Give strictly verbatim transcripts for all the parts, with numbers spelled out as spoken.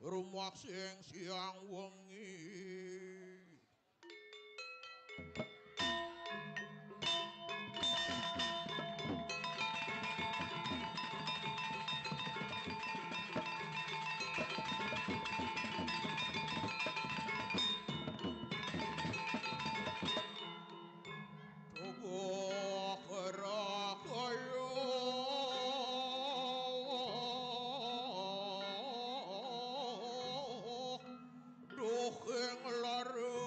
Rumaksing siang wengi. Tugu kerah kayu duhing lara.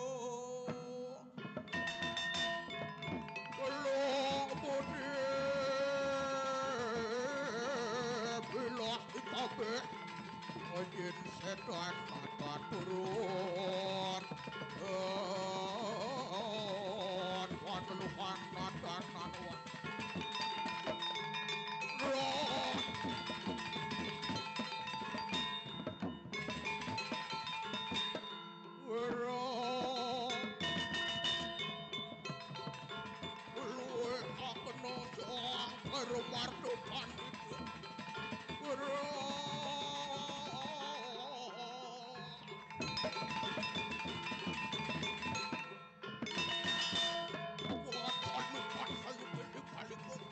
Telung budi bilas dikabeh. Ngajin setan mata turun. Wan luhan nadanan wan. Roh. Wira. Luwih kakena soang karo mardo pandita. Wira. Wah, aduh, aduh, aduh, aduh, aduh.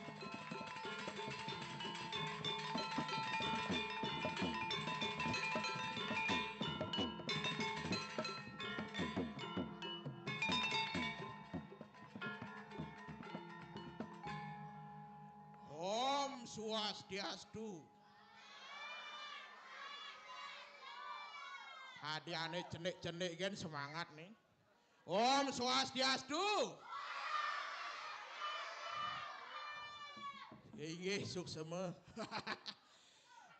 Om Swastiastu. Hadiane cenik-cenik gen semangat nih. Om Swastiastu. Inggih suksema.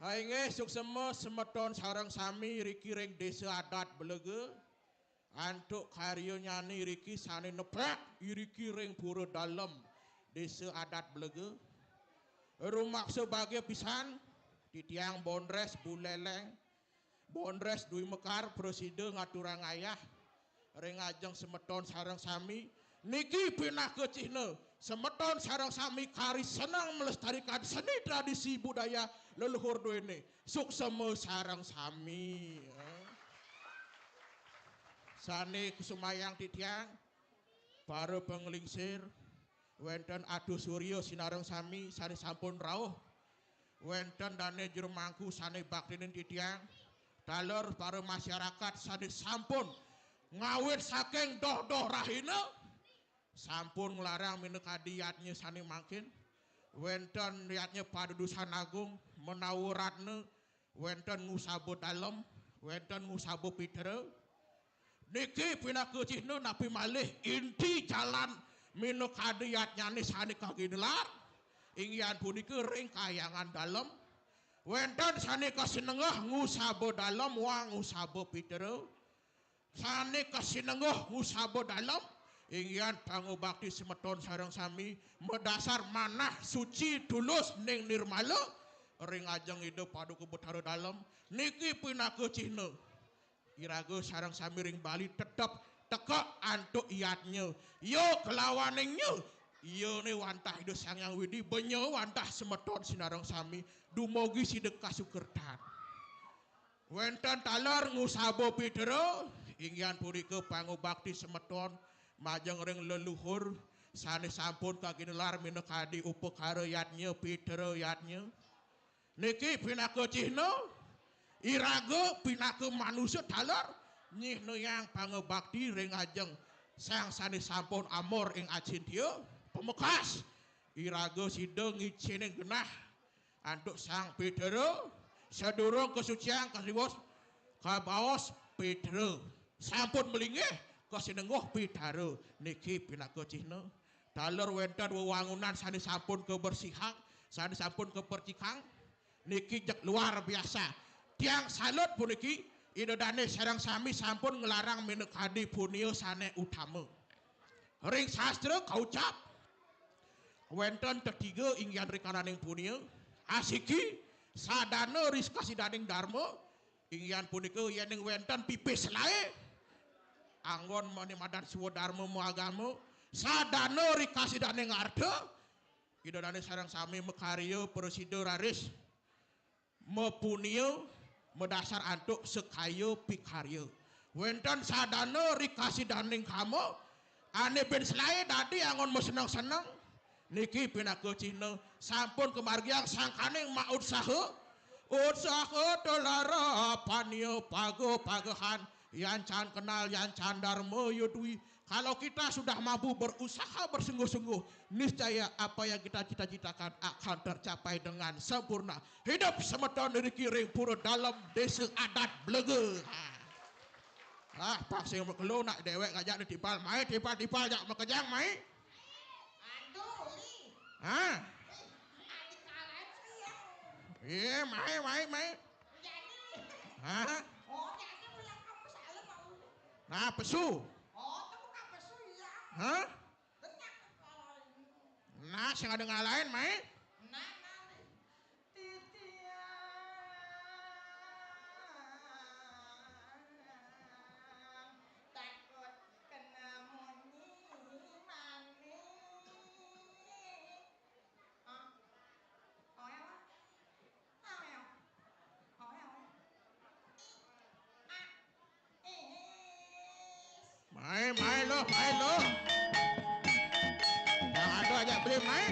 Ha, inggih suksema semeton sareng sami riki ring Desa Adat Belega. Antuk karya nyane riki sane neprak iriki ring Pura Dalem, Desa Adat Belega. Rumaksa bagia pisan titiang Bondres Buleleng, Bondres Dwi Mekar prasida ngaturang ayah ring ajeng semeton sareng sami. Niki pinaka cihna semeton sareng sami kari seneng melestarikan seni tradisi budaya leluhur duene. Suksema sareng sami, ya. Sane kusumayang titiang, para panglingsir, wenten Atu Surya sinareng sami sane sampun rauh. Wenten dane jero mangku sane baktinin titiang, taler para masyarakat sane sampun ngawit saking doh-doh rahina, sampun nglarang minakadi yadnya sane mangkin. Wenten yadnya padudusan agung, menawa ratna, wenten ngusaba dalem, wenten ngusaba pitra. Niki pinaka cihna napi malih inti jalan minakadi yadnyane sane kaginelar. Inggih punika ring kahyangan dalem. Wenten sane kasinengguh ngusaba dalem, wang ngusaba pitra. Sane kasinengguh ngusaba dalem, inggihan pangubakti semeton sareng sami madasar manah suci tulus ning nirmala ring ajeng Ida Paduka Betara Dalem. Niki pinaka cihna iraga sareng sami ring Bali tetep teka antuk yadnya. Ya kalawaning nya, iyane wantah Ida Sang Hyang Widi, benya wantah semeton sinareng sami dumugi sida kasukertan. Wenten taler ngusaba pitra, inggihan punika pangubakti semeton majeng ring leluhur sane sampun kaginelar minakadi upakara yadnya, pitra yadnya. Niki pinaka cihna, iraga pinaka manusa taler nyihnayang pangubakti ring ajeng sang sane sampun amor ing acintia. Pamekas, iraga sida ngicening genah antuk Sang Pitra, sadurung kasuciang kasiwos kabaos pitra. Sampun malinggih kasinengguh pitara. Niki pinaka cihna. Taler wenten wewangunan sane sampun kabersihang, sane sampun kapercikang. Niki jeg luar biasa. Tiang salut puniki, Ida Dane sareng sami sampun nglarang minakadi punia sane utama. Ring sastra kaucap, wenten tetiga inggihan rikalaning punia, asiki, sadana ri kasidaning darma, inggihan punika yening wenten pipis lae, anggon mane madan swadarma maagama, sadana ri kasidaning arta, Ida Dane sareng sami makarya prasida raris mapunia, Madasar antuk sakaya pikarya. Wénten sadana ri kasidaning kama, ané bin selaé dadi anggon maseneng-seneng. Niki pinaka cihna sampun kamargiang sangkaning mautsaha. Utsaha tulara pania paga-pagahan, yan can kenal, yan can darma ya dwi. Kalau kita sudah mampu berusaha bersungguh-sungguh, niscaya apa yang kita cita-citakan akan tercapai dengan sempurna. Hidup semeton ngriki ring Pura Dalem, Désa Adat Blega. Ha. Ah, pas sing makelo nak déwék ngajak ni timpal, mai timpal-timpal jak makejang, mai. Aduh, Li. Ha? Eh, adik kalian sih ya. Iya, mai, mai, mai. Jadi, Li. Ha? Oh, jadi ulang kamu salah mau. Nah, pesu. Oh, itu bukan pesu ya. Ha? Nah, sing ada ngalahin, mai. Nah, nah, nih. Titiang takut kena munyi maning. Hah? Oh, ya, Pak. Mai, mai lo, mai lo. Yang ada aja beli, mai.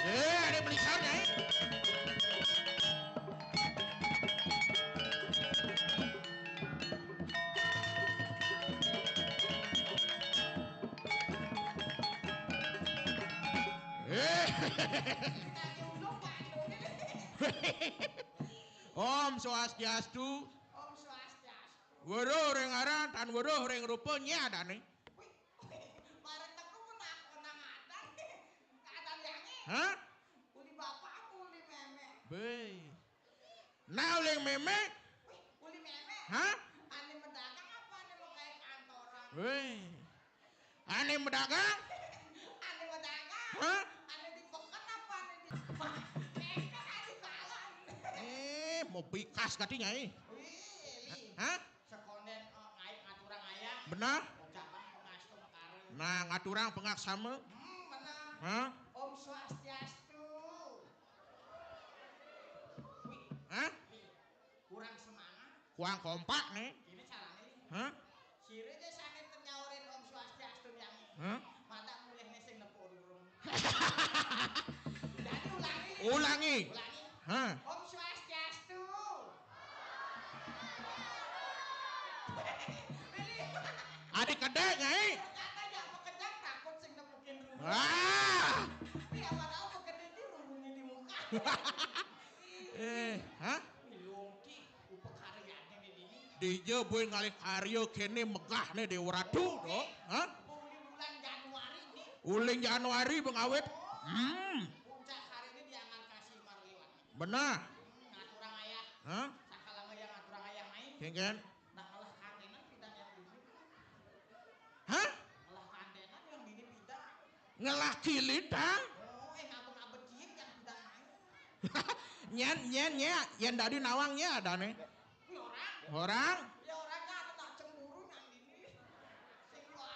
Eh, ada belisannya, eh. Eh. Om Swastiastu. Om Swastiastu. Weruh ring aran, tan weruh ring rupa, nyai adané. Wih, wih, bareng teko pun aku nang adan. Adan yangé. Hah? Uli bapak apa uli mémé? Bé. Nah, uli mémé? Wih, uli mémé. Hah? Ané madagang apa ané makaé kantoran? Wéh. Ané madagang? Ané madagang. Hah? Ané di peken apa ané di, eh, kan ané dalan. Eh, mau bikas katinya, eh. Wih, Li. Hah? Sekondén, eh, ngai-, ngaturang ayah. Benar? Ucapan pangastu makara. Nah, ngaturang pangaksama. Hmm, benar. Hah? Om Swastiastu. Wih. Hah? Wih. Kurang semangat. Kurang kompak nih. Ini caranya nih. Hah? Sira aja sané nyaurin Om Swastiastu yang. Hah? Mata mulih nih sing nepuk durung. Jadi ulangi. Ulangi. Ulangi. Hah? Om Swastiastu. Adik kedek, Nyai. Kata ya pekedang takut sing nepukin rumah. Ah. Tapi ya padahal pekedang di rumahnya di muka. Eh, hah? Milungki, upakaryane ne dini. Dija buin ngalih karya kene megahne Dewa Ratu, to? Hah? Uli bulan Januari ni. Uling Januari pengawit. Hmm. Puncak hari ini diangkat kasih Marliwan. Benar. Hmm, ngaturang ayah. Hah? Sakalanga yang ngaturang ayah main. Kengken. Nak ngelah kantenan pidan yang dulu. Hah? Ngelah kantenan yang dini pidan. Ngelah kilid, ha? Oh, eh, ngapa nggak beciin yang pidan main? Nyen, nyen, nyen, yang dadi nawang nye ada nih. Ini orang. Orang. Ya orang nggak ada tak cemburu yang dini. Sing luar.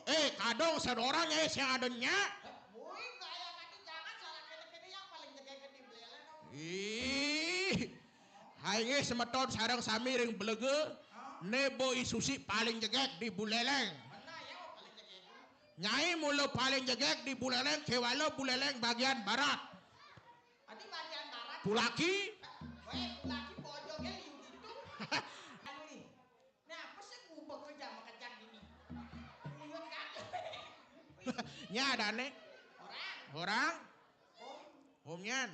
Eh, kadang satu orang ya, sing ada nya. Eh, boy, kayak nanti jangan salah kene-kene yang paling jegege di Buleleng. Ih. Hai nggih semeton sareng sami ring Belega, ne Bo Isusi paling jegeg di Buleleng. Mana ya paling jegeg? Nyai mula paling jegeg di Buleleng, kewala Buleleng bagian barat. Adi bagian barat. Pulaki. Weh, pulaki bojognya liu gitu. Anu nih. Nah, apa sih gubek kerja sama kerja gini? Uyut kan? Nya ada nih. Orang. Orang. Om. Om nyen.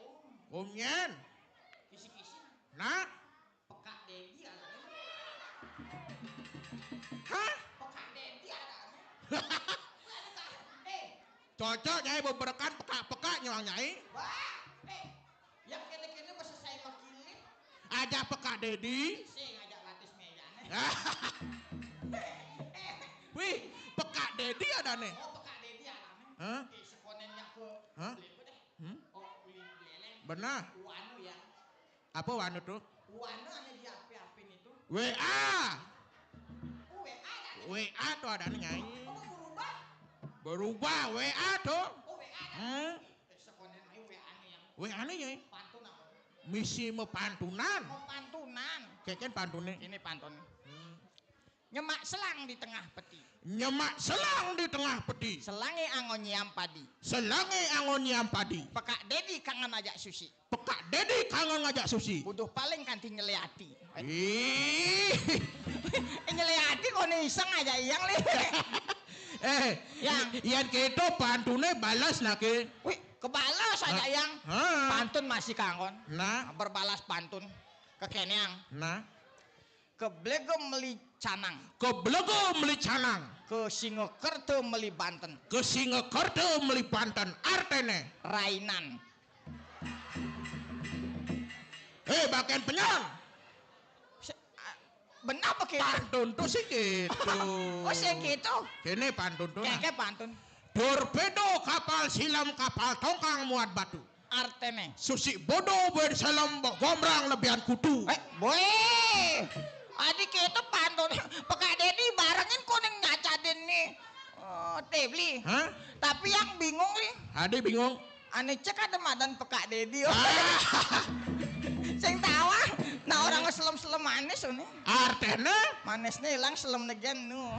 Om. Om nyen. Kisi-kisi. Nah. Pekak Dedi ada. Hah? Pekak Dedi ada. Eh. Cocok nyai beberekan pekak-pekak nyawang nyai. Wah, eh. Yang kene-kene masa saya makilit. Aja pekak Dedi. Sing aja latis mejane. Wih, pekak Dedi ada nih. Oh, pekak Dedi ada nih. Hah? Eh, sekonen yang ke Benar. Wanu ya. Apa wanu tuh? Wanu anu di P H P itu. W A. Oh, W A ada. W A tuh ada nih, Nyai. Oh, berubah. Berubah W A tuh. Oh, W A ada. Hmm? Eh, sekonen ayo W A nih yang W A nih, Nyai. Pantun apa? Misi mepantunan. Oh, pantunan. Kayak kan pantunnya. Ini pantun. Hmm. Nyemak selang di tengah peti. Nyemak selang di tengah peti. Selange angon nyiam padi. Selange angon nyiam padi. Pekak Dedi kangen ajak susi. Pekak Dedi kangen ngajak susi. Buduh paling kanti nyeleati. Ih. Eh, nyeleati kok nih iseng aja iyang li. Eh, Yang. Yang gitu pantune balas nake. Wih, kebalas aja Hah? Yang. Hah? Pantun masih kangon. Nah, Berbalas pantun. Kekeneang. Nah. Keblegem meli canang. Keblegem meli canang. Ke Singekerta meli banten. Ke Singekerta meli banten. Artene. Rainan. Hei, bagian penyon. Se- ah, Benar apa gitu? Pantun tuh sih gitu. Oh, sih gitu. Kene pantun tuh. Nah. Keke pantun. Torpedo kapal silam, kapal tongkang muat batu. Artene. Susi bodoh ben selam gombrang lebihan kutu. Eh, boy. Adik itu pantun. Pekak Dedi barengin kuning nyacadin nih. Oh, Tebli. Hah? Tapi yang bingung nih. Adi bingung. Ane cek ada madan Pekak Dedi. Oh. Ah, Sing tawa. Nah, orang selem-selem manis ini. Artene. Manisnya hilang selem negen nu.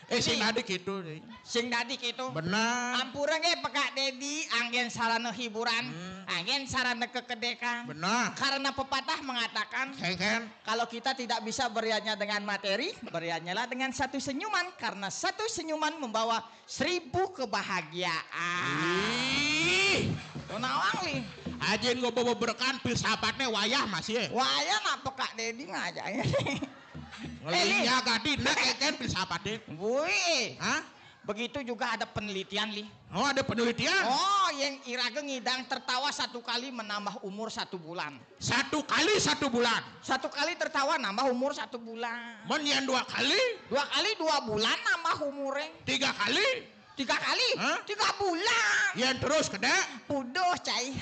Eh, sing tadi gitu nih. Sing dadi gitu. Benar. Ampura nggih Pekak Dedi, anggen sarana hiburan, Hmm. anggen sarana kekedekan. Benar. Karena pepatah mengatakan, Kengken. kalau kita tidak bisa beriannya dengan materi, beriannyalah dengan satu senyuman, karena satu senyuman membawa seribu kebahagiaan. Ih. Tuh nawang nih. Ajin gue bawa berkan filsafatnya wayah masih ya. Wayah nak Pekak Dedi ngajak. Ngelinya gadi nak kengken filsafatnya. Wih. Hah? Begitu juga ada penelitian, Li. Oh, ada penelitian. Oh, yang iraga ngidang tertawa satu kali menambah umur satu bulan. Satu kali satu bulan. Satu kali tertawa nambah umur satu bulan. Men yang dua kali, Dua kali dua bulan nambah umurnya. Tiga kali. Tiga kali? Hah? Tiga bulan. Yang terus kena. Puduh, cai.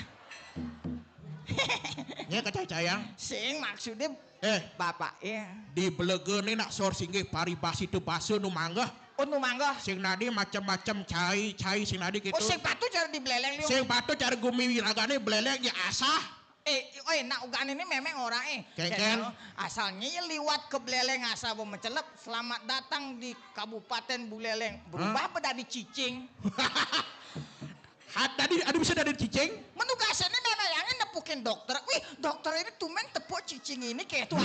Nya kacai-cayang. Sing maksudnya Eh, bapak ya. Di belege ni nak sor singgih paribasi tu basa nu manggah. Oh, nu manggah. Sing nadi macam-macam cai, cai sing nadi gitu. Oh, sing patut cara di Beleleng liu. Sing patut cara gumi wiragane beleleng ya asah. Eh, oi, nak ugan ini memang orang eh. Kengken. Asalnya ya liwat ke Beleleng asal mau mencelep. Selamat datang di Kabupaten Buleleng. Berubah apa dari cicing? Hat tadi aduh bisa dari cicing. Menugasnya ini nenek yang nepukin dokter. Wih, dokter ini tumben tepuk cicing ini kayak itu.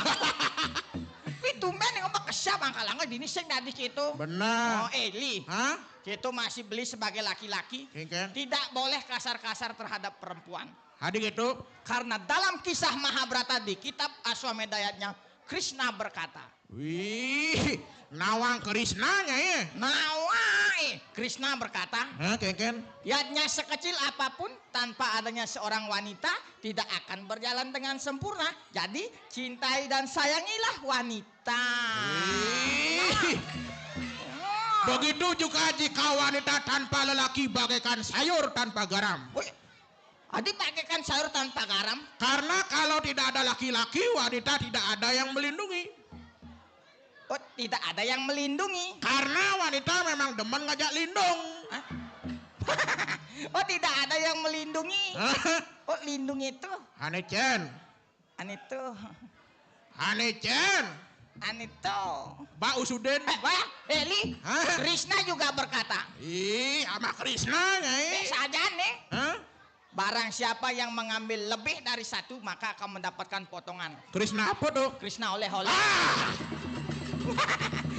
Wih, tumben yang ngomong kesap angkalangnya dini sing tadi gitu. Benar. Oh, eh, Li. Hah? Itu masih beli sebagai laki-laki. Kengken. Tidak boleh kasar-kasar terhadap perempuan. Hadi gitu. Karena dalam kisah Mahabharata di kitab Aswamedayanya Krishna berkata. Wih, nawang Krishnanya ya. Nawai Krishna berkata, Hah, kengken. Yadnya sekecil apapun tanpa adanya seorang wanita tidak akan berjalan dengan sempurna. Jadi cintai dan sayangilah wanita. Wih. Begitu juga jika wanita tanpa lelaki bagaikan sayur tanpa garam. Wih, Adi bagaikan sayur tanpa garam. Karena kalau tidak ada laki-laki, wanita tidak ada yang melindungi. Oh, tidak ada yang melindungi. Karena wanita memang demen ngajak lindung. Hah? Oh, tidak ada yang melindungi. Oh, lindung itu. Ane Cen. Ane tuh. Ane Cen. Ane tuh. Ba Usudin. Eh, Bang, eh, Li. Hah? Krishna juga berkata. Ih, sama Krishnanya Eh, eh. saja nih. Hah? Barang siapa yang mengambil lebih dari satu, maka akan mendapatkan potongan. Krishna apa tuh? Krishna oleh-oleh. Ah,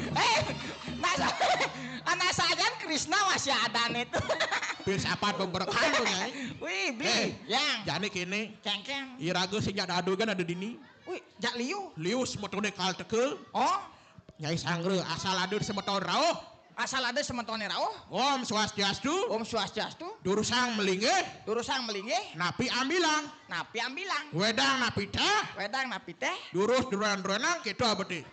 Eh, nah, sa- anak saja Krishna masih ada nih tuh. Filsafat beberkan tuh, Nyai. Wih, beli, Eh, yang Jadi kini, kengkeng. iraga sing jak dadu kan ada dini. Wih, jak liu. Lius metode kal teke. Oh, Nyai Sangre asal ada semeton rauh. Asal ada semetone rauh. Om Swastiastu. Om Swastiastu. Durusang melinggih. Durusang melinggih. Napi ambilang. Napi ambilang. Wedang napi teh. Wedang napi teh. Durus duran-duranang kita beti.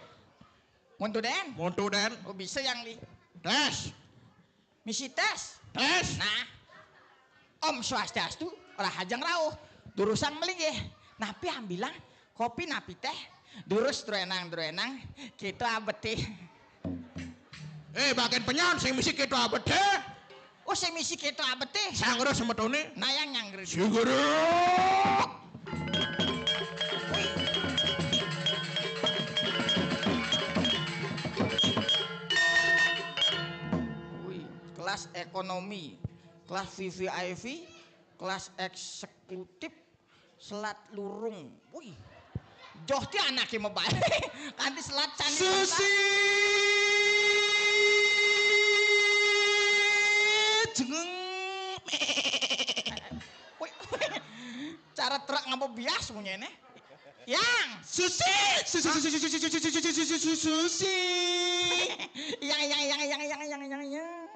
Muntu den. Muntu den. Oh, bisa yang li. Tes. Misi tes. Tes. Nah. Om Swastiastu. Ora hajeng rauh. Durusang melinggih. Napi ambilang? Kopi napi teh? Durus druenang, druenang. Kita abete. Eh, bagian penyaun sing misi kita abete. Oh, sing misi kita abete. Sanggra semetone. Nayang nyanggra. Suguru. Wih, kelas ekonomi, kelas V V I P, kelas eksekutif, selat lurung. Wih. Joh ti anake mebalik. Kanti selat candi. Susi. Jengeng. Wih. Cara truk ngapa bias punyane? Yang. Susi. Susi. Susi. Susi. Susi. Susi. Susi. Yang, yang, yang, yang, yang, yang, yang, yang.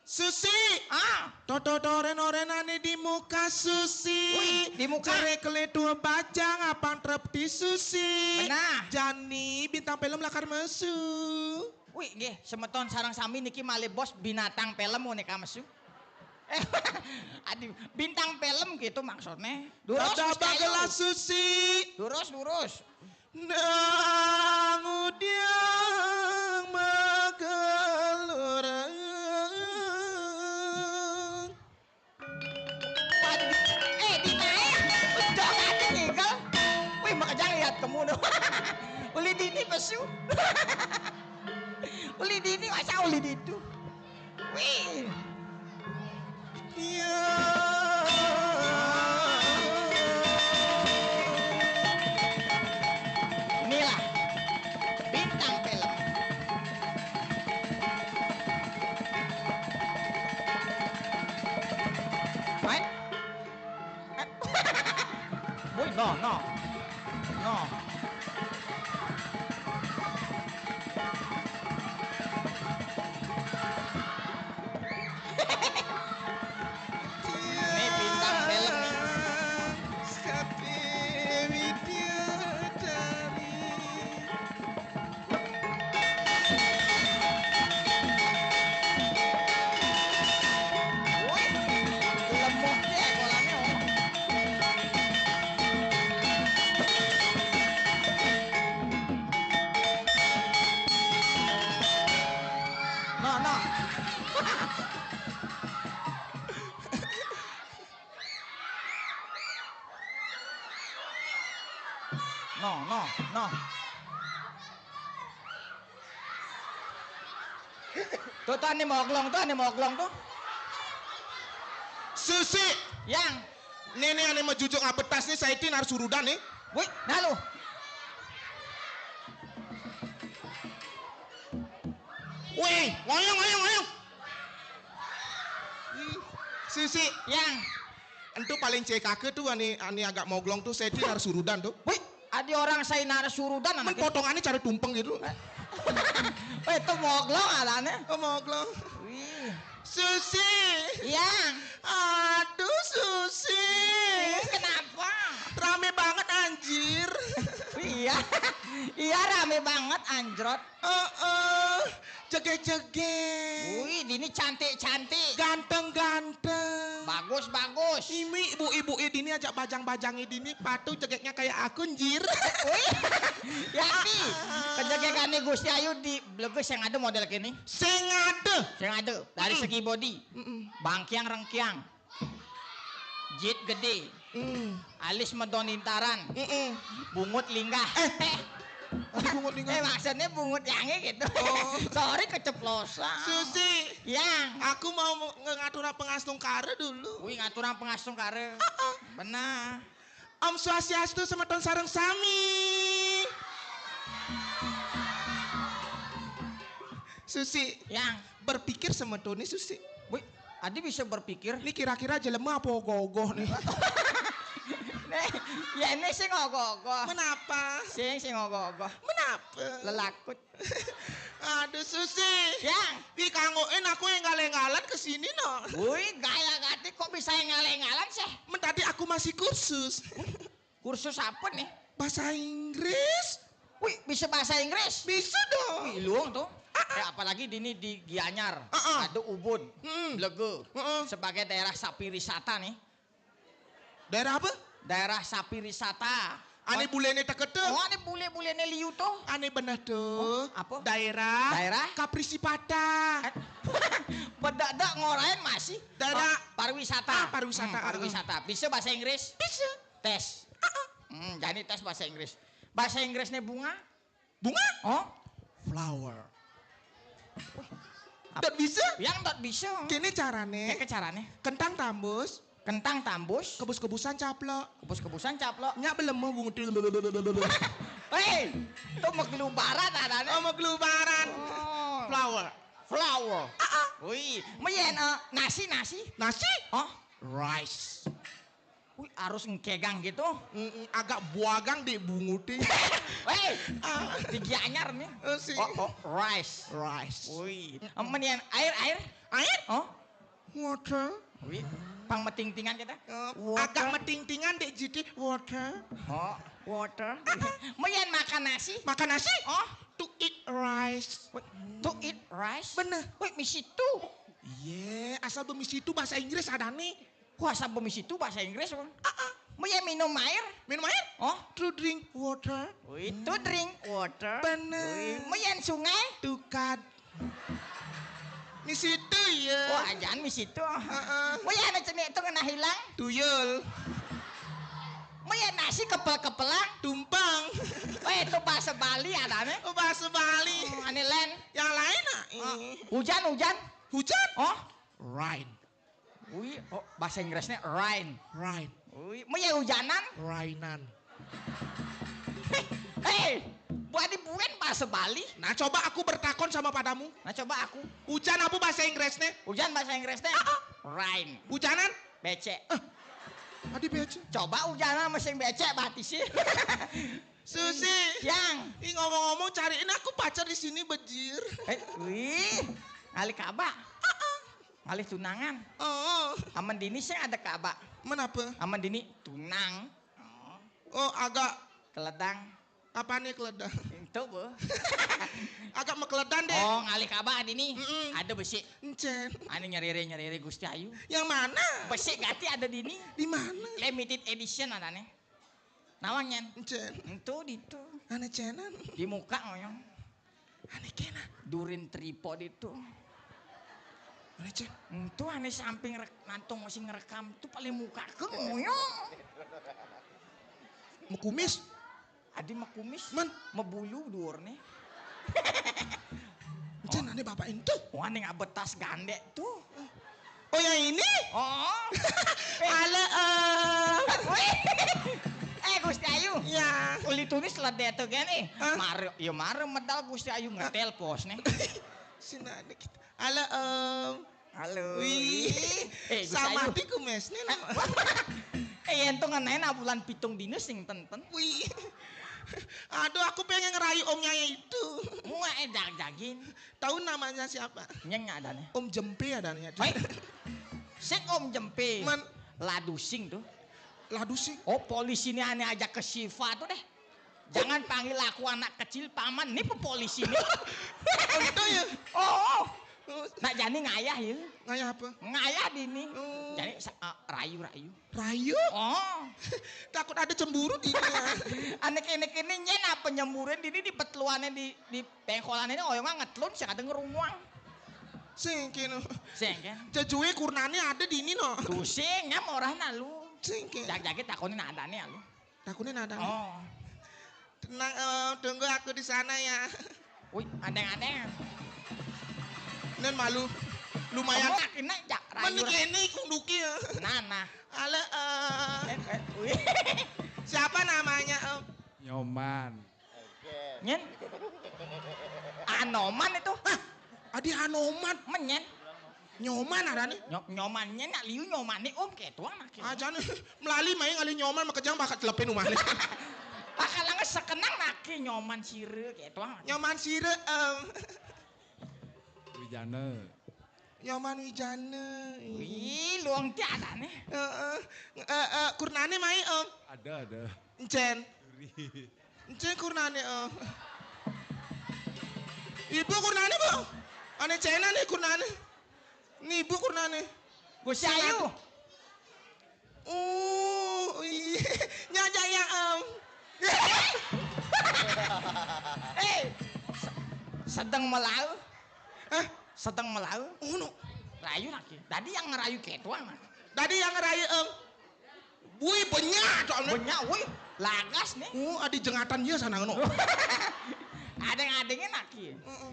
Susi. Ah. Toto toren orenane di muka Susi. Wih, di muka. Kere kele dua bajang apang trep di Susi. Benar. Jani bintang film lakar mesu. Wih, nggih, semeton sareng sami niki malih bos binatang film menika mesu. Eh, aduh, bintang film gitu maksudnya. Durus, Ada Mas Dayu. Bagela Susi. Durus, durus. Nang udiang magelurang. Waduh, eh, dinaik. Udah kaki ngikel. Wih, makejang lihat kamu no. Uli dini pesu. Uli dini masa uli ditu. Wih. Iya. Inilah bintang film. Main. Woi, no, no. No. Ini bintang film nih. Sate Widyadari. Wih, lemah ya kolane, oh. Nah, nah. No, no, no. Tuh, tuh, ane moglong, tuh, ane moglong, tuh. Susi. Yang. Nih, nih, ane majujuk abetas nih, saiki nar surudan nih. Wih, nah lu. Wih, ngoyong, ngoyong, ngoyong. Ih, Susi. Yang. Entu paling C K K tuh ani, ani agak moglong tuh, saiki nar surudan tuh. Wih, adi orang saya nar surudan. Men anaknya potongannya cara tumpeng gitu. Eh, itu moglong alane. Oh, moglong. Wih. Susi. Yang. Aduh, Susi. Kenapa? Rame banget, anjir. Iya. Iya, rame banget, anjrot. Heeh. Jegek-jegek. Wih, dini cantik-cantik. Ganteng-ganteng. Bagus, bagus. Ini ibu-ibu ini ajak bajang-bajang ini patuh jegeknya kayak aku, anjir. Wih. Yakti. Kejegekane Gusti Ayu di bleges yang ada model kene. Sing ada. Yang ada dari segi body. Mm-mm. Bangkiang rengkiang. Jit gede. Mm. Alis medon intaran. Mm-mm. Bungut linggah. Eh. Eh. Tadi bungut linggah. Eh, maksudnya bungut yange gitu. Oh. Sorry, keceplosan. Susi. Yang. Aku mau nge-, ngaturang pangastungkara dulu. Wih, ngaturang pangastungkara. Heeh. Benar. Om Swastiastu, semeton sareng sami. Susi. Yang. Berpikir semetone, Susi. Wih, adi bisa berpikir? Ini kira-kira jelema apa ogoh-ogoh nih? Nih, ya ini sing ogoh-ogoh. Menapa? Sing, sing ogoh-ogoh. Menapa? Lelakut. Aduh, Susi. Yang. Wi, kanggoin aku enggal-enggalan ke sini, no. Wih, gaya gati kok bisa enggal-enggalan sih? Men tadi aku masih kursus. Kursus apa nih? Bahasa Inggris. Wih, bisa bahasa Inggris? Bisa dong. Wih, luang tuh. Ah, ah. Ya, Apalagi dini di Gianyar, heeh, ada Ubud, hmm, Blege, heeh, sebagai daerah sapi wisata nih. Daerah apa? Daerah sapi wisata. Ane bulene tekete. Oh, ane bule-bulene liu tuh. Ane bener tuh. Oh, apa? Daerah. Daerah? Kaprisipata. Eh, bedak-dak ngorain masih. Daerah. Oh, pariwisata. Ah, pariwisata. Hmm, pariwisata. Bisa bahasa Inggris? Bisa. Tes. Ah, ah. Hmm, jadi tes bahasa Inggris. Bahasa Inggrisnya bunga? Bunga? Oh? Flower. Dot bisa? Yang dot bisa. Kene carane. Kene carane. Kentang tambus. Kentang tambus. Kebus-kebusan caplok. Kebus-kebusan caplok. Nyak belum mau bungutil. Hei, itu mau kelubaran adanya. Oh, mau kelubaran. Oh. Flower. Flower. Ah, ah. Wih, meyen, eh, nasi, nasi. Nasi? Oh? Rice. Wih, harus ngkegang gitu. Mm-mm, agak buagang di bunguti. Hei, ah, di Gianyar nih. Oh, si. Oh, oh, rice. Rice. Wih, menyang air, air. Air? Oh? Water. Wih, pang metingtingan kita. Eh, water. Agak metingtingan di jiti. Water. Oh, water. Menyang makan nasi. Makan nasi? Oh? To eat rice. Wih, to eat rice? Bener. Wih, misitu. Iya, asal bemisitu bahasa Inggris ada nih. Wah, sampai misitu bahasa Inggris, Bang. Ah, ah. Mau ya minum air? Minum air? Oh? To drink water. Wih, to drink water. Bener. Wih, mau ya sungai? To cut. Misitu ya. Wah, jangan misitu. Heeh. Mau ya anak cenik itu kena hilang? Tuyul. Mau ya nasi kepel-kepelang? Tumpeng. Oh, itu bahasa Bali adanya. Oh, bahasa Bali. Oh, ane lain. Yang lain, ah, oh, ini. Hujan, hujan. Hujan? Oh? Rain. Wih, oh, bahasa Inggrisnya rain. Rain. Wih, mau ya hujanan? Rainan. Hei, buat dibuin bahasa Bali. Nah, coba aku bertakon sama padamu. Nah, coba aku. Hujan apa bahasa Inggrisnya? Hujan bahasa Inggrisnya? Ah, ah. Rain. Hujanan? Becek. Ah, tadi becek. Coba hujanan mesin becek mati sih. Susi. Yang. Ih, ngomong-ngomong, cariin aku pacar di sini, bejir. Eh, wih, ngalih kaba. Ah, ah. Ngalih tunangan. Oh. Aman dini sih ada kaba. Menapa? Aman dini tunang. Oh. Oh, agak keledang. Apane keledang? Itu, Bu. Agak mekeledan deh. Oh, ngalih kaba dini. Mm-mm. Ada besi. Encen. Ane nyerere-nyerere Gusti Ayu. Yang mana? Besi gati ada dini. Di mana? Limited edition adane. Nawang, Nyen? Encen. Entu ditu. Ane cenan. Di muka ngoyong. Ane kena. Durin tripod itu. Ane cen. Entu ane samping rek-, nantung masih ngerekam. Itu paling muka ke ngoyong. Mekumis. Adi mekumis. Men. Mebulu duur nih. Encen ane bapak entu. Wah, ning abetas gandek tuh. Oh, yang ini? Oh. Halo, Om. Wih. Eh, Gusti Ayu. Ya. Uli tunis ledek tuh kan, eh. Hah? Mare, ya mare medal Gusti Ayu ngetel bos nih. Sini ada kita. Halo, Om. Halo. Wih. Eh, Gusti Ayu. Sama tiku mes nih, no. Eh, yang tuh ngenain bulan pitung dina sing tenten. Wih. Aduh, aku pengen ngerayu omnya itu. Mua, eh, jag-jagin. Tahu namanya siapa? Nyeng adanya. Om Jempe adanya. Hei. Sing Om Jempe. Man. Ladusing tuh. Ladusing? Oh, polisi ini ane ajak ke Siva tuh deh. Jangan panggil aku anak kecil, paman. Ini pe polisi nih. Oh, itu ya? Oh, oh. Nak jani ngayah ya. Ngayah apa? Ngayah dini. Oh. Jadi sa-, ah, rayu-rayu. Rayu? Oh. Takut ada cemburu di ini ya. Ane kene-kene nyen apa nyemburin dini di petluane di, di pengkolan ini oyongan ngetlun sing ada ngerunguang. Sing kene. Sing kan? Jejue kurnane ada di ini no. Tusing ngam orang nalu. Sing kene. Jag-jage takonin adane lu. Takonin ada. Oh. Tenang, eh, tunggu aku di sana ya. Wih, adeng-adeng. Nen malu. Lumayan. Kamu kena jak rayu. Mending ini kunduki ya. Nah, nah. Halo, eh. Eh, eh, wih. Siapa namanya, Om? Nyoman. Nyen? Anoman itu. Hah? Adi Anoman. Menyen. Nyoman ada nih. Nyo-, nyoman nyen nak liu nyoman nih Om ketua nak. Ah, jangan melali main ngalih nyoman makejang bakat telepin umah nih. Bakal nge sekenang nak nyoman sire ketua. Nyoman sire, Om. Wijana. Nyoman Wijana. Wih, luang tiada nih. Heeh. Eh, eh, kurnane mai, Om. Ada, ada. Encen. Encen kurnane, Om. Ibu kurnane, Bu. Ane Cina nih kurnane. Nih, Ibu kurnane. Gusti Ayu. Oh, iya. Nyajak ya, Om. Eh, se- sedang melau, Hah? sedang melau. Ono. Rayu lagi. Tadi yang ngerayu ketua mah. Tadi yang ngerayu, Om. Wih, banyak, Om. Banyak, wih. Lagas nih. Oh, adi jengatan dia sana, no. Adeng-adengnya lagi. Heeh.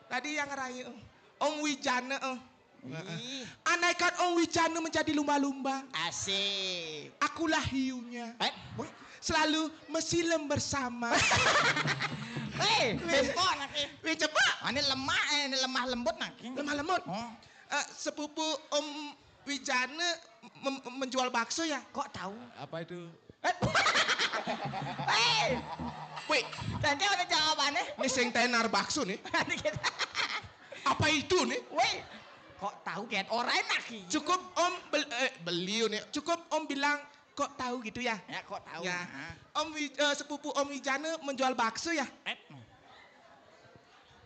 Tadi yang ngerayu, Om. Om Wijana, Om. Ih, Andaikan Om Wijana menjadi lumba-lumba, asik. Akulah hiunya. Eh, wih. Selalu mesilem bersama. Hei, bengkok lagi. Wih, coba. Ah, ini lemah, eh, ini lemah lembut lagi. Lemah lembut. Oh. Eh, sepupu Om Wijana mem- menjual bakso ya? Kok tahu? Apa itu? Hei, Wih, nanti ada jawabannya. ini sing tenar bakso nih. Nanti kita. Apa itu nih? Wih, kok tahu kan? Orang lagi. Cukup Om bel- eh, beliau nih. Cukup Om bilang kok tahu gitu ya? Ya, kok tahu? Ya. Ah. Om Wi- eh, sepupu Om Wijana menjual bakso ya? Eh.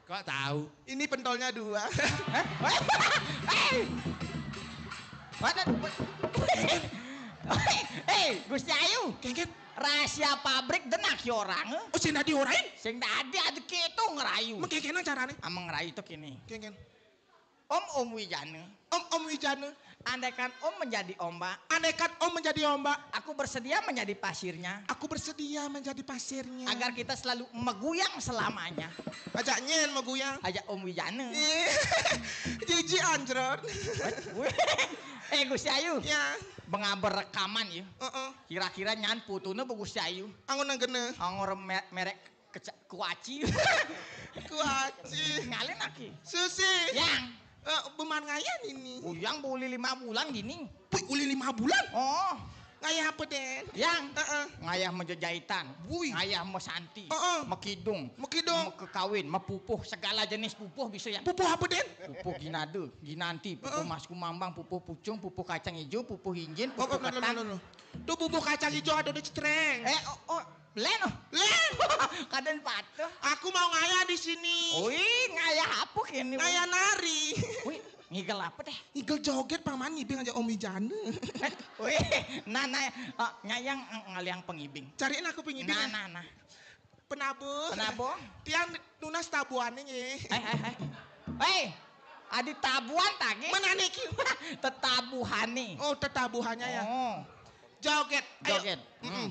Kok tahu? Ini pentolnya dua. Hei, mana? Hei, Gusti Ayu. Kengket. Rahasia pabrik denak ya orang. Eh? Oh, sing tadi orain? Sing tadi ada keto ngerayu. Mengkengkena carane. Amang ngerayu tuh gini. Kengken. Om Om Wijana, Om Om Wijana. Andaikan Om menjadi ombak, Andaikan Om menjadi ombak, aku bersedia menjadi pasirnya. Aku bersedia menjadi pasirnya. Agar kita selalu meguyang selamanya. Ajak nyen meguyang. Ajak Om Wijana. Ih, Jiji anjrot. Eh, Gusti Ayu. Ya. Bengaber rekaman ya. Heeh. Kira-kira nyan putune apa Gusti Ayu? Angon nang gene. Anggur me- merek keca- kuaci. Kuaci. Ngalih lagi. Susi. Yang. Eh, beman ngayan ini. Uyang boleh lima bulan gini. Wih, uli lima bulan. Oh, Ngayah apa, Den? Yang. Heeh. Ngayah mejejahitan. Wih. Ngayah mesanti. Heeh. Mekidung. Mekidung. Mekekawin. Mepupuh. Segala jenis pupuh bisa yang. Pupuh apa, Den? Pupuh ginade, ginanti, pupuh Heeh. mas kumambang, pupuh pucung, pupuh kacang hijau, pupuh injin, Oh, pupuh oh, no, no, ketang. no, no. Tuh pupuh kacang hijau ada di cetreng. Eh, oh, oh, len oh. Len. Kadang patuh. Aku mau ngayah di sini. Wih, ngayah apa kini? Ngayah nari. Wih, ngigel apa deh? Ngigel joget paman ngibing aja Om Wijana. Wih, nah, nah, oh, ngayang ng- ngaliang pengibing. Cariin aku pengibing. Nah, Ya. Nah, nah. Penabuh. Penabuh. Tiang nunas tabuhane nggih. Eh, eh, eh. Hei, adi tabuhan tadi. Mana niki? Tetabuhane. Oh, tetabuhannya ya. Oh, Joget. Ayo. Joget. Mm-mm. Hmm.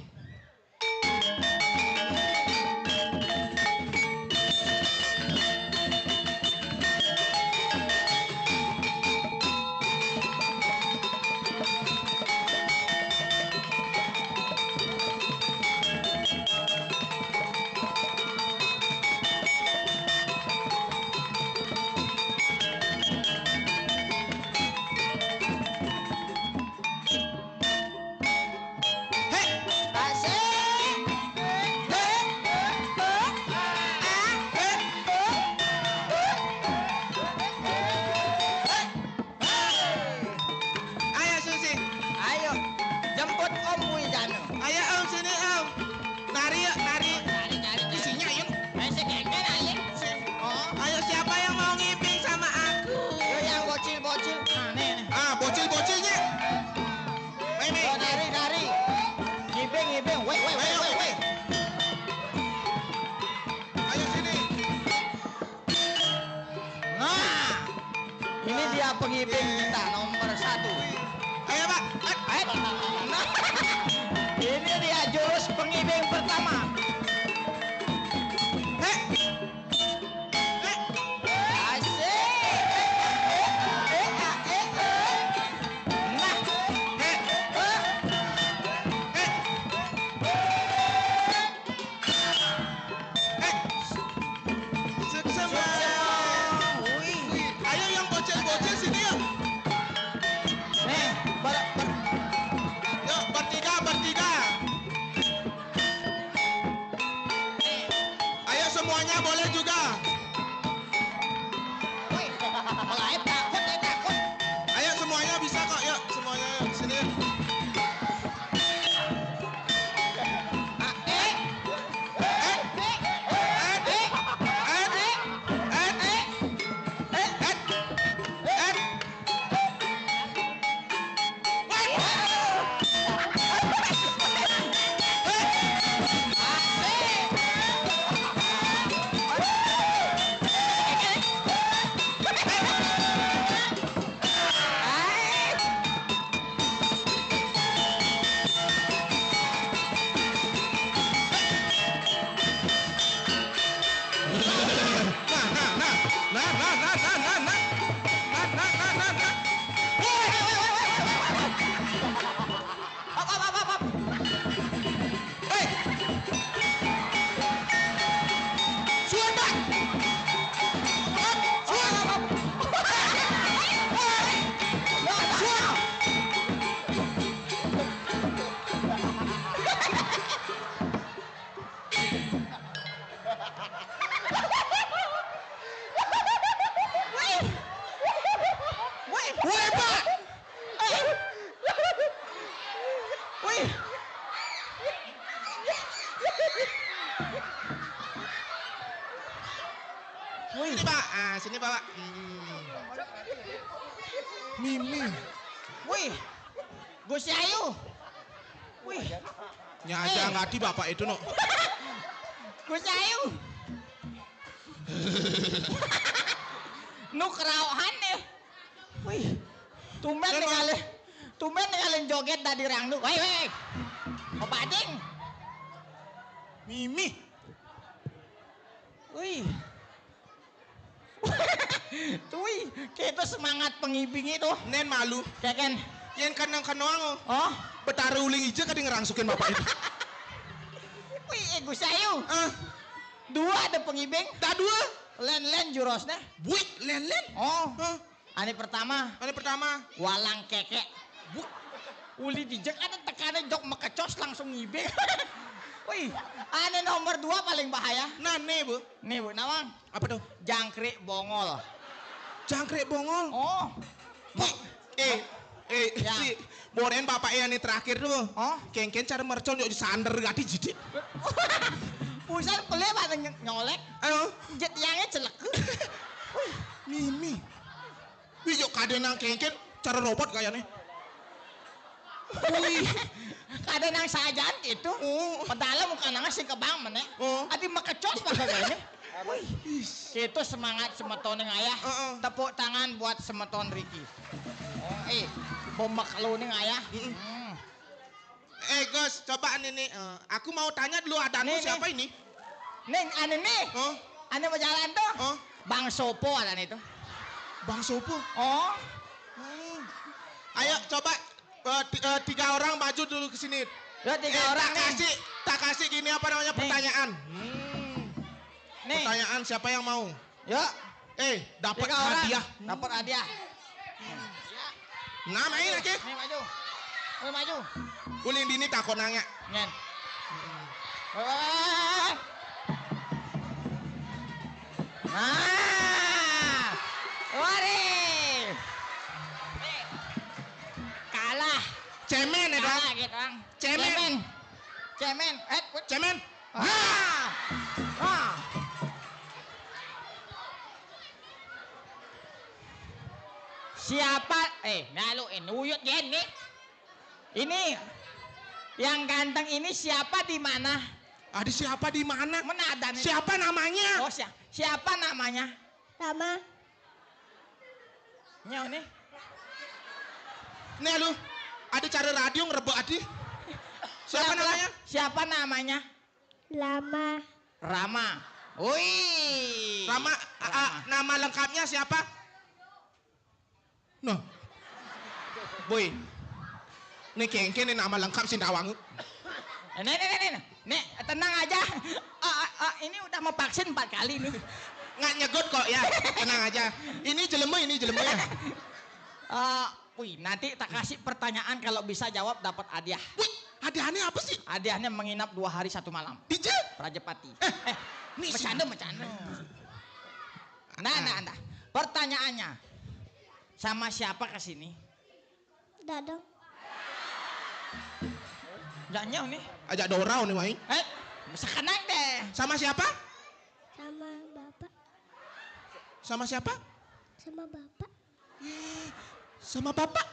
Ayo Susi. Ayo, jemput Om Wijana. Ayo Om sini Om. Nari yuk, nari. Cari, cari, cari. Isinya yuk. Eh, si Keke nari. Oh, Ayo siapa yang mau ngibing sama aku? yo yang bocil-bocil. Nah, nih, nih. Ah, bocil-bocilnya. Weh, weh. Yo, nari, nari. Ngibing, ngibing. Weh, weh, weh, weh, weh. Ayo sini. Nah, ini dia pengibing kita nomor satu. Ayo Pak. Eh, Eh, nah, ini dia jurus pengibing pertama. eh, eh. Asik. Eh, eh, eh, eh. Nah, Eh, eh. eh. Eh. Sukses, Bang. Wih. Ayo yang bocil-bocil sini yuk. Nih, ber, ber, Yuk, bertiga, bertiga. Ayo semuanya boleh Wih. Sini, Pak. Ah, sini, Pak. Hmm. Mimi. Wih. Gusti Ayu. Wih. Nya aja Eh. ngerti bapak itu, no. Gusti Ayu. Nu keraohan nih. Wih. Tumben Emang. Ningali. Tumben ningali joget dadi rangdu. Wih, wih. Bading. Mimi. Wih. Tui, kita semangat pengibing itu. Nen malu. Keken. Yen kenang-kenang, oh. Oh. Betara uling ija kadi ngerangsukin bapak itu. Wih, eh, Gus Ayu. Ah. Dua ada pengibing. Dah dua. Len-len jurosnya. Buik, len-len. Oh. Ah. Ane pertama. Ane pertama. Walang keke. Buik. Uli dijek ada tekane jok mekecos langsung ngibing. Wih, ane nomor dua paling bahaya. Nah, nih, Bu. Nih, Bu Nawang. Apa tuh? Jangkrik bongol. Jangkrik bongol? Oh. Pak, eh, eh, Ya. si Bonen bapak yang ini terakhir tuh. Oh. Kengken cara mercon yuk disander gati jidik. Buset, pelih apa ny-, nyolek? Ayo. Jet yangnya celek. Mimi. Wih, yuk kade nang kengken cara robot kayaknya. Wih, kada nang sajaan gitu. Oh. Padahal muka nang sing kebang meneh. Oh. Adi makecos lah kayaknya. Wih, itu semangat semeton nih ayah. Heeh. Tepuk tangan buat semeton Ricky. Oh, eh, bombak lu nih ayah. Mm-mm. Hmm. Eh, Gus, coba nih, nih, eh, aku mau tanya dulu, ada anu Nih, siapa nih. ini? Nih, anu nih. Oh. Anu mau jalan tuh. Oh. Bang Sopo ada nih tuh. Bang Sopo? Oh. Oh. Ayo, coba, eh, ti-, eh, tiga orang maju dulu ke sini. Ya, tiga Eh, orang tak nih. kasih, tak kasih gini apa namanya, Nih. pertanyaan. Hmm. Nih. Pertanyaan siapa yang mau? Ya. Eh, dapat Tiga orang. hadiah. Dapat hadiah. Nah, main lagi. Nih, maju. Nih, maju. Uling dini takut nanya. Ngen. Wah. Nah. Waduh. Kalah. Cemen ya, Bang? Kalah gitu, Bang. Cemen. Cemen. Cemen. Eh, cemen. Ah. Ah. Siapa? Eh, nah lu, eh, nuyut jen nih. Ini yang ganteng ini siapa di mana? Adi siapa di mana? Mana ada nih? Siapa namanya? Oh, sia-, siapa namanya? Rama. Nyau nih. Nih lu, ada cara radio ngerebek Adi. Siapa Siapa? namanya? Siapa namanya? Lama. Rama. Wih. Rama, a, a, Rama. nama lengkapnya siapa? Nah. Boy. Nih kengken nih nama lengkap Sindawang. Eh, nih, nih, nih, nih. Nih, tenang aja. Ah, ah, ah, ini udah mau vaksin empat kali nih. Nggak nyegut kok ya. Tenang aja. Ini jelema, ini jelema ya. Eh, wih, nanti tak kasih pertanyaan kalau bisa jawab dapat hadiah. Wih, hadiahnya apa sih? Hadiahnya menginap dua hari satu malam. Di je? Prajepati. Eh, Eh, nih bercanda, sih. bercanda. Nah, nah, nah. Pertanyaannya, sama siapa ke sini? Dadang. Jangan nih. Ajak Dorau nih, Wai. Eh, sekenang deh. Sama siapa? Sama bapak. Sama siapa? Sama bapak. Eh, sama bapak.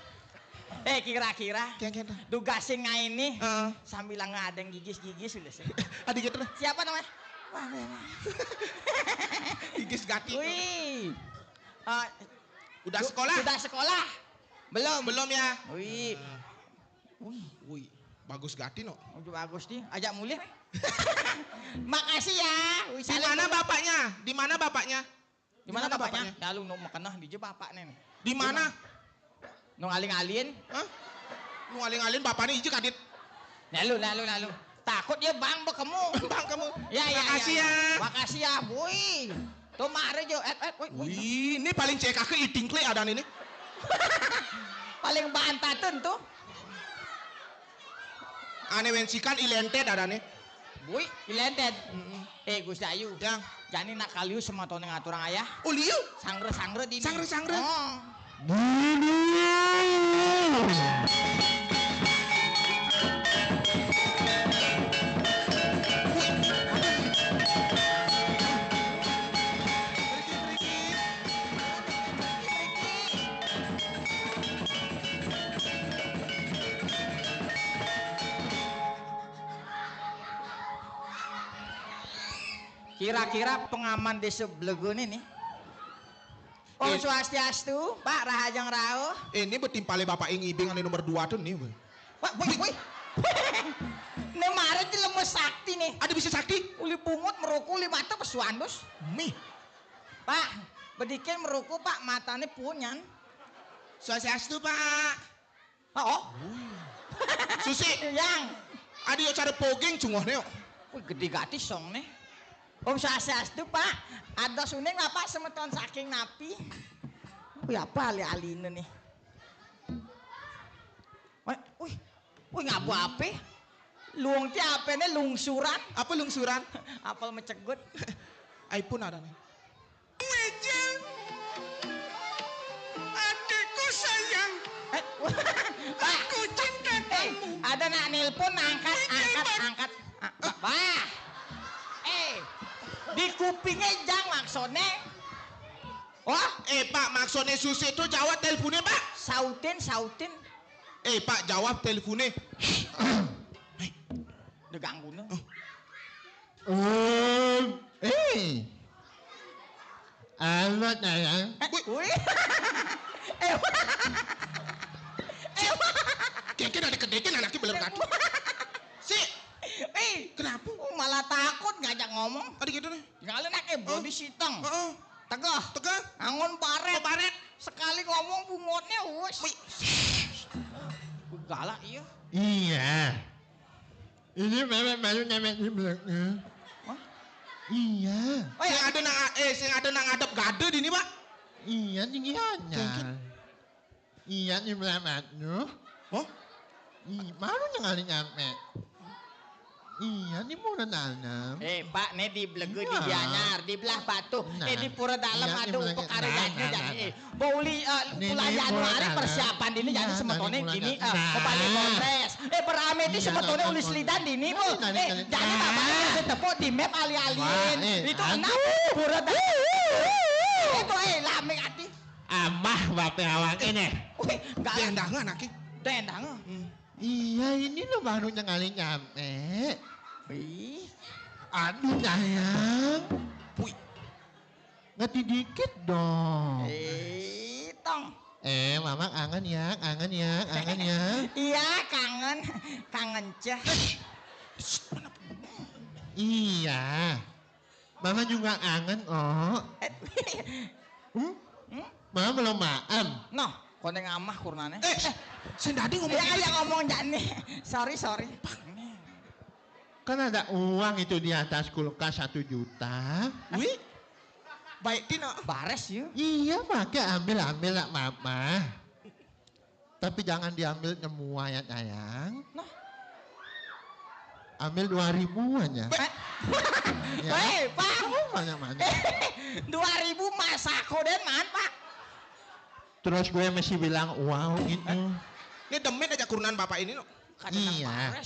Eh, kira-kira Kira-kira. Dugasing ini Heeh. sambil ngadeng gigis-gigis udah sih. Adi gitu dah. Siapa namanya? Wah, wah, wah. Gigis gati. Wih. Eh, Udah du-, sekolah? Sudah sekolah? Belum. Belum ya? Wih. Wih. Wih. Bagus gati no. Udah bagus nih. Ajak mulih. Makasih ya. Wih, Di salam mana dulu. bapaknya? Di mana bapaknya? Di mana Di mana bapaknya? bapaknya? Lalu nu makenah di je bapaknya nih. Di mana? Nu ngaling-alin. Hah? Nu ngaling-alin bapaknya ije kadit. Lalu, lalu, lalu. Takut dia bang berkemu. Bang kamu. Ya, ya, Makasih ya, ya. ya. Makasih ya, boy. Tuh mari jo, et, et, woi, woi. Wih, ini paling cek aku iting kle ada nih. Paling bantatun tuh. Ane wensikan ilentet ada nih. Bui, ilentet. Mm-mm. Eh, Gus Dayu. Yang. Jani nak kaliu sematone ngaturang ayah. Oh, liu. Sangre-sangre dini. Sangre-sangre. Oh. Dini. Kira-kira pengaman desa Blegone nih. Om Eh. Swastiastu, Pak, rahajeng rauh. Ini betimpale bapak ing ibing ane nomor dua tuh nih. Wah, wih, wih. Ini mare jelema sakti nih. Ada bisa sakti? Uli bungut meruku, uli mata pesuandus. Mih. Pak, bedikin meruku, Pak, matane punyan. Swastiastu, Pak. Oh, oh. Susi. Yang. Adi yo cara poging cungohne yo. Wih, gede gati song nih. Om Swastiastu, Pak. Ados uning, Bapak, semeton saking napi? Wih, apa ali-aline nih? Wih, wih, wih, ngapa ape? Luung ti apene lungsuran? Apa lungsuran? Apel mecegut. Aipun ada nih. Wejeng, adikku sayang, Eh, Pak. Aku cinta Eh, kamu. Ada nak nelpon, angkat, Ini angkat, Pak. Angkat. Ah, Pak. Wah. Eh, di kupingnya jang maksudnya. Wah, Eh, Pak, maksudnya Susi itu jawab teleponnya, Pak. Sautin, sautin. Eh, Pak, jawab teleponnya. Udah ganggu nih. Eh, eh. Alat, Ayang. Eh, wih. Eh, wah. Eh, wah. Keke ada kedeken anaknya belum kadu. Si. Eh, kenapa? Oh, malah takut ngajak ngomong. Tadi gitu nih. Tinggalin aja, body siteng. Heeh. Tegah. Tegah. Angon baret. Oh, baret. Sekali ngomong bungotnya, wes. Wih. Galak, iya. Iya. Ini memang baru nyampe di belakang. Hah? Iya. Oh, sing ya. Ada nang, eh, sing ada nang ngadep gade di ini, Pak. Iya, tinggi aja. Iya, di belakang tuh. Hah? Ih, baru nyampe. Iya, di murah dalam. Eh, Pak, nih di belege di Gianyar, di belah batu. Nah. Eh, di pura dalam ada upakara nah, jadi. Nah, nah. Bauli, eh, bulan Januari persiapan ini jadi semetone gini, eh, kembali kongres. Eh, berame ini semetone uli selidan dini, Bu. Eh, jadi bapak ini tepuk di map ali-alin. Itu enak, pura dalam. Itu, eh, lame ati. Amah bape awake nih. Wih, enggak. Dendangan, aki. Dendangan. Hmm. Iya, ini lo baru nyampe. Wih. Aduh, sayang. Wih. Ngerti dikit dong. Eh, tong. Eh, mama kangen ya, kangen ya, kangen ya. Iya, kangen. Kangen, Ceh. Iya. Mama juga kangen, oh. Hmm? Hmm? Mama belum makan. Noh, koneng amah kurnane. Eh, sing dadi ngomong ya, gitu. Ya, ngomong jani. Sorry, sorry. Kan ada uang itu di atas kulkas satu juta. Wih, baik, Tino. Bares, yuk. Iya, pakai ambil, ambil lah, Mama. Tapi jangan diambil semua ya, sayang. Nah. Ambil dua ribuan ya. Eh. Ya. Hei, Pak. Oh, banyak-banyak. Dua ribu masa koden man, Pak. Terus gue masih bilang, "Wow," gitu. Ini demit aja kurunan bapak ini, no. Iya.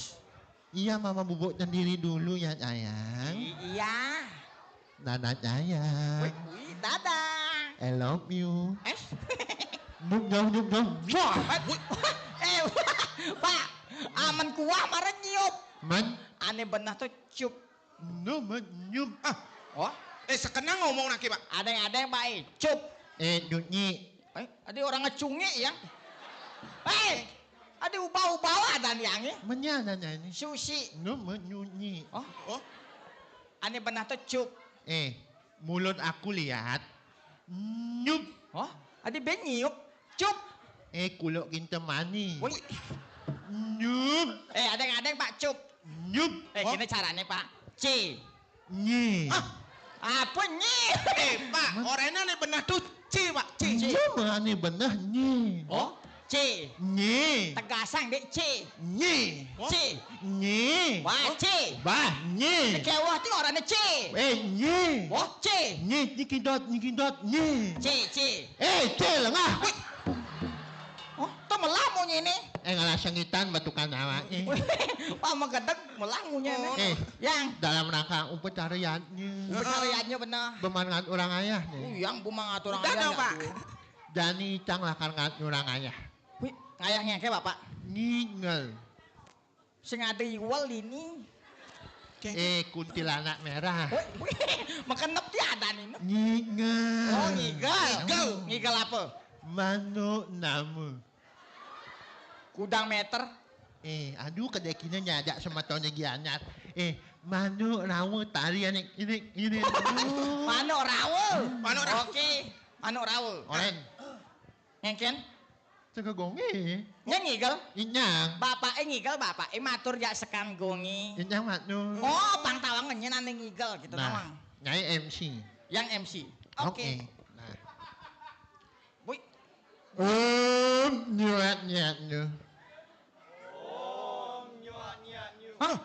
Iya, Mama bubuk sendiri dulu ya, sayang. I-, iya. Dadah, sayang. Wih, wih, dadah. I love you. Eh? Nyum, nyum, nyum, nyum. Wah. Eh, wih. Eh, Pak, aman kuah marah nyiup. Man? Ane benah tuh cup. No, man, nyum. Ah. Oh? Eh, sekenang ngomong naki, Pak. Ada yang, ada yang, Pak, eh, cup. Eh, dunyi. Eh, ada orang ngecungi ya. Eh, ada ubah-ubah ada nih yang ya. Menya ada nyanyi. Susi. No, man, nyunyi. Oh? Oh? Ane benah tuh cup. Eh, mulut aku lihat. Nyup. Oh? Ada ben nyiup. Cup. Eh, kuluk kinta mani. Woi. Nyup. Eh, ada yang, ada yang, Pak, cup. Nyup. Eh, oh, gini caranya, Pak. C. Nye. Ah. Apa nye? Eh, Pak, orangnya nih benah tuh C, Pak. C. Nye, mana benah nye? Oh, C. Nye. Tegasang, Dek, C. Nye. C. Nye. Wah, C. Bah, nye. Kewah ti orangnya C. Eh, nye. Wah, C. Nye, nyikidot, nyikidot, nye. C, C. Eh, C lengah. Wih. Oh, tuh melah munyi nih. Eh, ngalah sengitan batukan awak nih. Wah, megedeg melah munyi nih. Eh, yang dalam rangka upacara yadnya. Upacara yadnya benar. Bemangan orang ayah nih. Oh, yang bemangan orang ayah. Udah dong, Pak. Jani itang lakar ngat orang ayah. Wih, ngayah ngeke, Bapak? Ngingel. Sing ada iwal ini. Eh, kuntilanak merah. Wih, wih, makenep ti ada nih, no. Ngigel. Oh, ngigel. Ngigel. Ngigel apa? Manuk nama. Kudang meter. Eh, aduh, kedekina nyadak semetoné gianyar. Eh, manuk rawa tari anak ini, ini. Aduh. Manuk rawa. Manuk rawa. Oke, manuk rawa. Oren. Ngengken? Cegah gongi. Nyang ngigel? Inyang. Bapaké ngigel, bapaké matur jak sekan gongi. Inyang matur. Oh, pang tawang nyen ane ngigel gitu. Nah, nawang. Nyai M C. Yang M C. Oke. Oke. Nah. Wih. Om nyuat nyat nyu. Hah?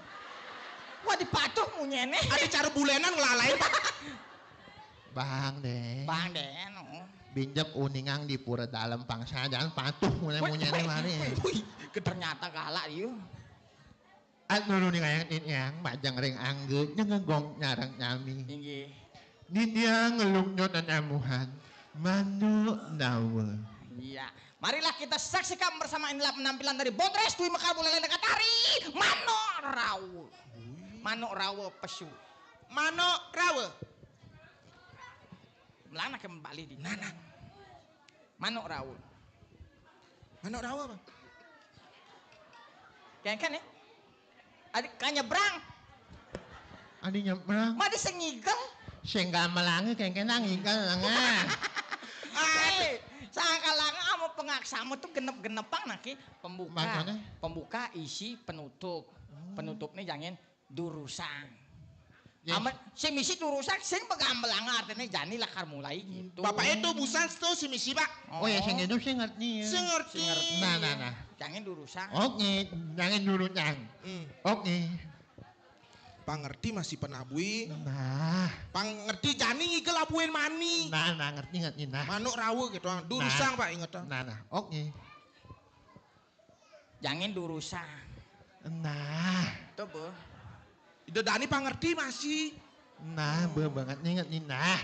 Wah, dipatuh munyene. Ada cara bulenan ngelalain. Bang deh. Bang deh, no. Binjep uningang di pura dalam pangsa, jangan patuh mulai munyene mari. Wih, ternyata galak, yuk. At nuluni kayang ninyang, majeng ring angge, nyengegong nyarang nyami. Inggih. Ninyang ngelung nyot amuhan, manuk nawa. Iya. Marilah kita saksikan bersama inilah penampilan dari Bodres Dwi Mekar Buleleng Dekat Hari. Manuk rawa. Manuk rawa pesu. Manuk rawa. Melana ke Bali di. Nah, nah. Manuk rawa. Manuk rawa, Bang. Kengken ya? Adik kan nyebrang. Adi nyebrang. Madi sengigel. Sing gamelange kengken ngigel lengan. Eh, sangkalanga ama pengaksama tuh genep-genepang naki pembuka. Makanya? Pembuka, isi, penutup. Penutupnya jangan durusang. Yes. Amen sing misi durusang, sing pegamelange artine jani lakar mulai gitu. Bapak itu busan tuh si misi, Pak. Oh ya, sing itu sing ngerti ya. Sing ngerti. Sing ngerti. Nah, nah, nah. Jangan durusang. Oke, jangan durusang. Hmm. Oke. Pangerti masih penabui. Nah. Pangerti jani ngigel abuin mani. Nah, nah, ngerti, ngerti, nah. Manuk rawa gitu, durusang, nah. Pak, inget, nah. Nah, nah. Oke. Jangan durusang. Nah. Tuh, Bu. Ida Dani pangerti masih. Nah, be banget nih, ngerti, nah.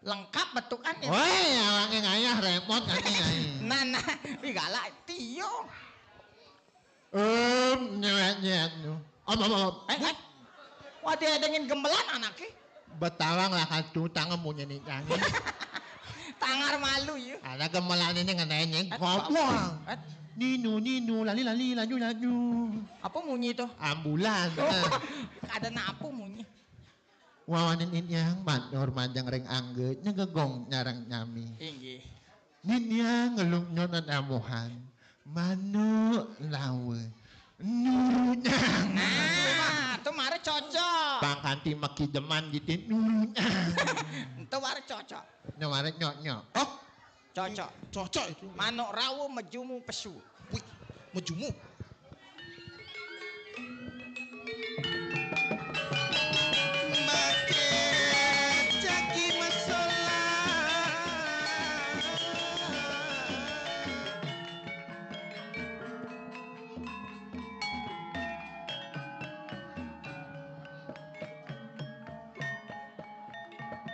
Lengkap betukan ya. Woi, awake ngayah repot kan nih, ai. Nah, nah, wih galak tio. Em, nyewek nyewek nu. Om, om, om. Eh, eh. Wah, dia dengin gemelan anaknya. Betawang lah kan tu tangan punya nih tangan. Tangar malu ya. Ada gemelan ini ngenenyeng. Eh, goblok. Eh. Ninu, ninu, lali, lali, laju, laju. Apa munyi tuh? Ambulan. Oh, ada napu munyi. Wawanin inyang manur manjang ring angge nyegegong nyarang nyami. Inggih. Ninyang ngelung nyonan amuhan manuk lawe nurunyang. Nah, tuh mare cocok. Bang kanti meki deman gitu nurunyang. Itu mare cocok. Nyamare nyok nyok. Oh, cocok. Cocok itu. Manuk rawa mejumu pesu. Wih, mejumu. Make cagi masola.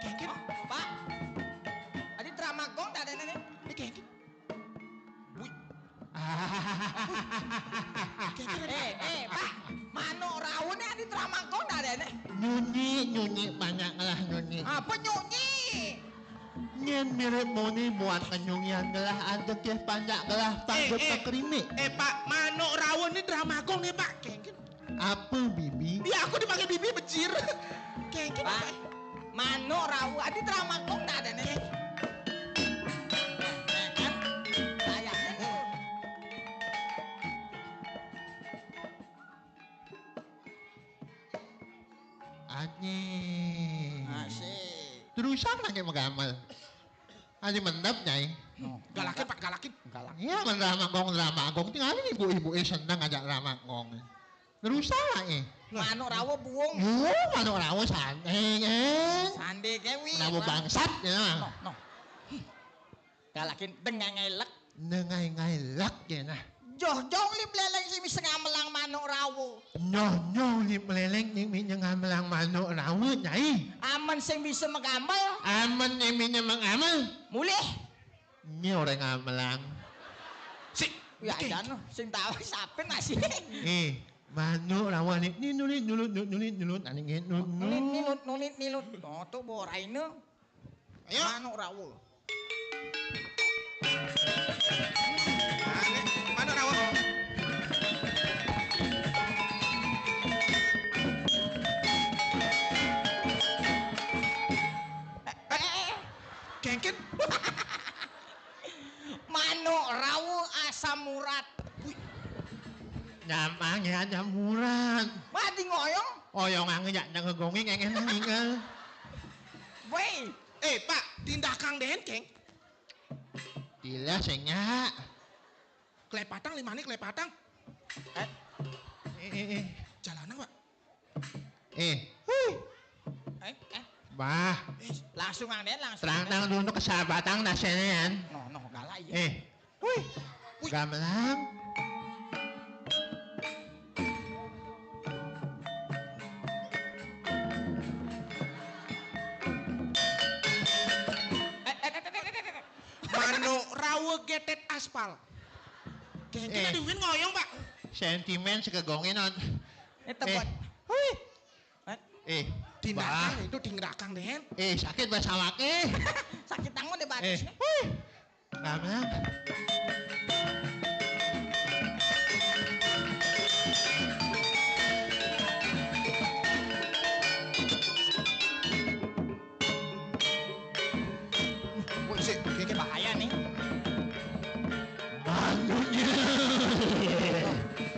Kengken. Oh, Pak. Adi drama gong tak ada nih. Ini kengken. Wih. Eh, eh, Pak. Manuk rawa nih adi drama gong tak ada nih. Nyunyi, nyunyi, banyak lah nyunyi. Apa nyunyi? Nyen mirip muni buat kenyungian gelah ada keh panjak gelah panjak eh, eh, kekrimi. Eh, Pak, manuk rawa nih drama gong nih, Pak. Kengken. Apa, Bibi? Dia aku dipakai Bibi, becir. Kengken. Pak, apa? Manuk rawa. Adi drama gong tak ada nih. Kan? Sayangnya. Anjing. Asik. Terusan lagi megamel. Adi mendap, Nyai. Oh, galakin, Pak, galakin. Galak. Iya, men drama gong, drama gong. Tinggal ibu-ibu eh seneng aja drama gong. Rusak eh. Manuk rawa buung. Buung manuk rawa sanding eh. Sanding kewi. Rawa bangsat ya. No, no. Galakin dengai ngelek. Dengai ngelek ya nah. Joh joh lip leleng sing bisa ngamelang manuk rawa. Nyoh nyoh lip leleng sing bisa ngamelang manuk rawa, Nyai. Amen sing bisa megamel. Amen sing bisa mengamel. Mulih. Ini orang ngamelang. Si, ya jan sing tahu siapa nasi. Eh. Manuk rawa ni, ni nulit nulut nulut nulit nulut, aning nulut nulit nulut. Nulit nilut, nulit nilut. Oh, tuh boraina. Ayo. Manuk rawa. Manuk, manuk rawa. Eh, eh, eh. Kengken. Manuk rawa asam urat. Wih. Nyamang ya asam urat. Mati ngoyong. Oyong angin ya nang ngegonging engen ninggal. Woi. Eh, Pak, tindak kang den, Keng. Tilah senya. Klepatang, lima nih klepatang. Eh. Eh, eh, eh. Jalanan, Pak. Eh. Hui. Eh, eh. Bah. Eh, langsung ang den, langsung. Terang-terang dulu ke sahabatang nasenean. No, no, galak iya. Eh. Hui. Hui. Gamelan. Eh, eh, eh, eh, eh, eh, eh. Manuk rawa getet aspal. Kengken eh. Tadi Win ngoyong, Pak. Sentimen sekegongin, on. Eh, tebet. Eh. Hui. Eh. Eh, tindakan bah. Itu tindakan deh. Eh, sakit bahasa awak, eh. Sakit tangan deh batis. Eh. Hui. Gamelan. Woi, sik, iki bahaya nih. Manuknya.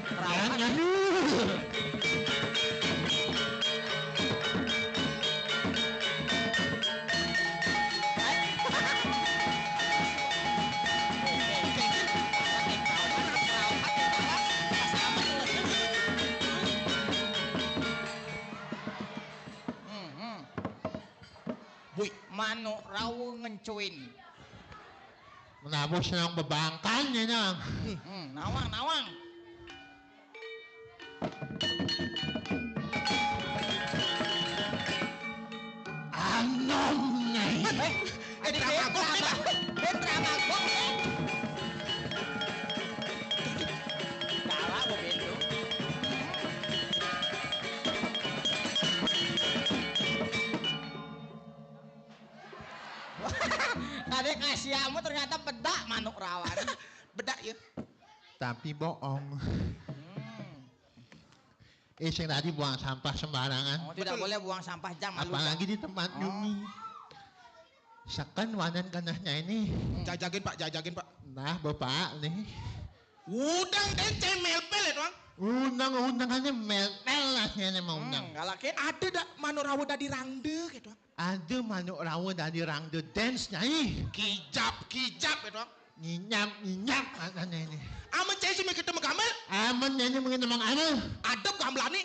Perawat. Jangan. Hmm, hmm. Bui. Manuk rawa ngencuin. Menabuh senang bebangkan ya, Nang. Hmm, nawang, nawang. Anom, Nyai. Eh, eh, drama gong, eh, Pak. Eh, drama gong, eh. Kalah, gua bento. Tadi kasiamu ternyata bedak manuk rawan. Bedak ya. Tapi bohong. Hmm. Eh, sing tadi buang sampah sembarangan. Oh, tidak boleh buang sampah, jang malu, apalagi jang. Di tempat oh. Nyumi. Seken wanan kenehnya ini. Hmm. Jajagin, Pak, jajagin, Pak. Nah, Bapak nih. Udang denceng melpel ya, Tuang? Udang, udang aja melpel lah, ini mau udang. Hmm, galakin. Ada dak manuk rawa dadi rangde gitu? Ada manuk rawa dadi rangde dance, Nyai. Kijap, kijap ya, Tuang? Nyinyap, nyinyap, katanya ini. Amun cai sih mikir temu gamel. Amun nyanyi mungkin tembang gamel. Adep gamelani.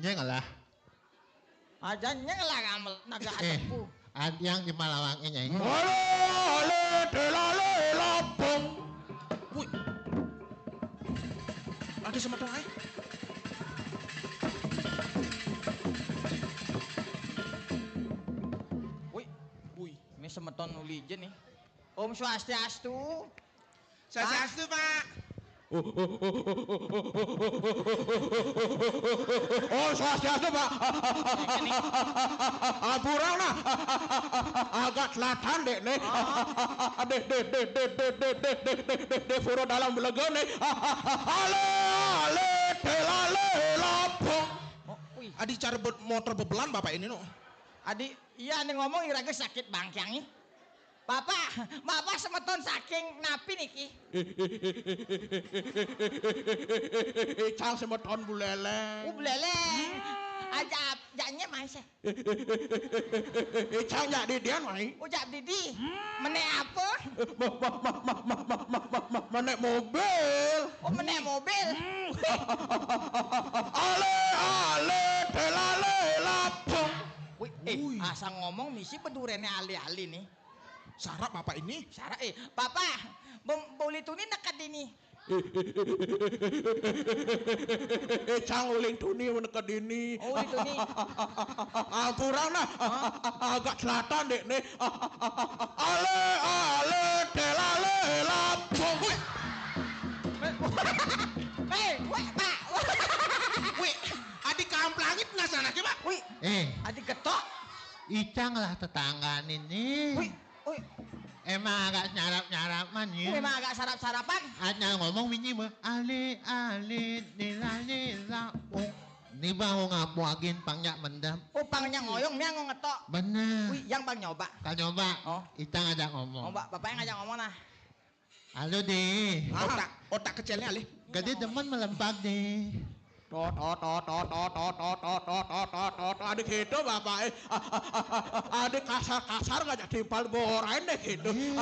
Nyeng lah. Aja nyeng lah gamel, naga eh, adepku. Adiang di Malawang ini. Halo, halo, delale, lapung. Wih. Ada sama tuh, eh. Wih. Wih. Ini semeton uli aja nih. Om Swastiastu. Swastiastu, Pak. Oh, Swastiastu, Pak. Ampura nah. Agak selatan, Dek, nih. Dek, dek, dek, dek, dek, dek, dek, dek, dek, dek, dek, pura dalam belega, nih. Ale, ale, telale, lapung. Oh, wih. Adi cara be-, motor bebelan Bapak ini, no. Adi, iya, nih ngomong iraga sakit bangkiang, nih. Bapak, Bapak semeton saking napi niki? Icang semeton buleleng. Oh, buleleng. Hmm. Aja ap-, janye main sih. Icang jak didian mai. Oh, jak didi. Hmm. Menek apa? Menek mobil. Oh, menek mobil. Hmm. Ale, ale, delale, lapung. Wih, eh, ui. Asal ngomong misi pedurene ali-ali nih. Sarap Bapak ini. Sarap, eh, Bapak, bem-, boli tuni neked ini. Eh, cang uling tuni neked ini. Oh, uling tuni. Ampura nah. Hah? Agak selatan, Dek, nih. Ale, ale, delale, lapung. Wih. Eh, weh, Pak. Icang lah tetanggaan ini. Wih, wih. Emang agak nyarap-nyarapan ya. Wih, emang agak sarap-sarapan. Ada ngomong ini mah. Ale, ale, lela, lela. Oh. Ini bang mau ngapuagin pangnya mendem. Oh, pangnya ngoyong, nih mau ngetok. Bener. Wih, yang bang nyoba. Kan nyoba. Oh. Icang ngajak ngomong. Oh, mbak, bapak yang ngajak ngomong nah. Halo, Dé. Otak, otak kecilnya, Lih. Gede demen melempar, Dé. Tot, tot, tot, tot, tot, tot, tot, tot, tot, tot, tot, tot. Ada gitu, Bapak. Eh, ah, ah, ah, ah, ada kasar-kasar nggak jadi timpal borain deh gitu. Ih.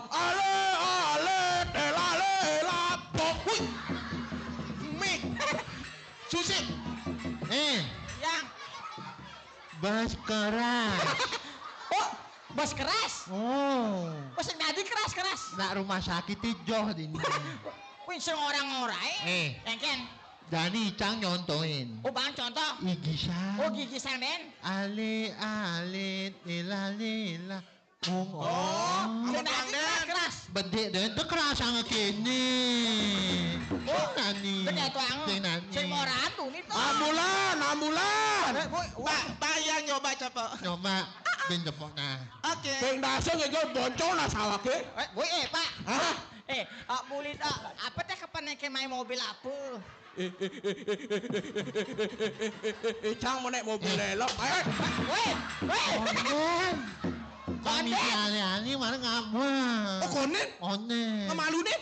Ale, ale, tela, lela, pok. Wih. Mi. Susi. Eh. Yang. Bas keras. Oh, bas keras. Oh. Oh, sing dadi keras-keras. Nak rumah sakit itu joh di ini. Wih, sing orang-orang, eh. Eh. Yang kan? Dani Icang nyontohin. Oh, bang contoh. Gigisan. Oh, gigisan, men. Ale, ale, lila, lila. Bung. Oh, oh. Sing dadi keras-keras. Bedik deh, itu keras sangat kini. Oh, nani. Gede tuh, ang. Sing nani. Sing moran tuh, nih tuh. Ambulan, ambulan. Eh, boy, Pak, Pak, yang nyoba coba. Nyoba, ben tepuk nah. Oke. Sing dasar ngejar boncol nah sawah ke. Eh, boy, eh, Pak. Hah? Eh, ah, muli, ah, apa teh kapan naik main mobil apa? Eh, eh, eh, eh, eh, eh, eh, eh, eh, eh, Cang mau naik mobil lelok. Eh, weh, weh. Konden. Kami Konden. Aneh-aneh mana ngapa? Oh, konden? Konden. Ngemaluin?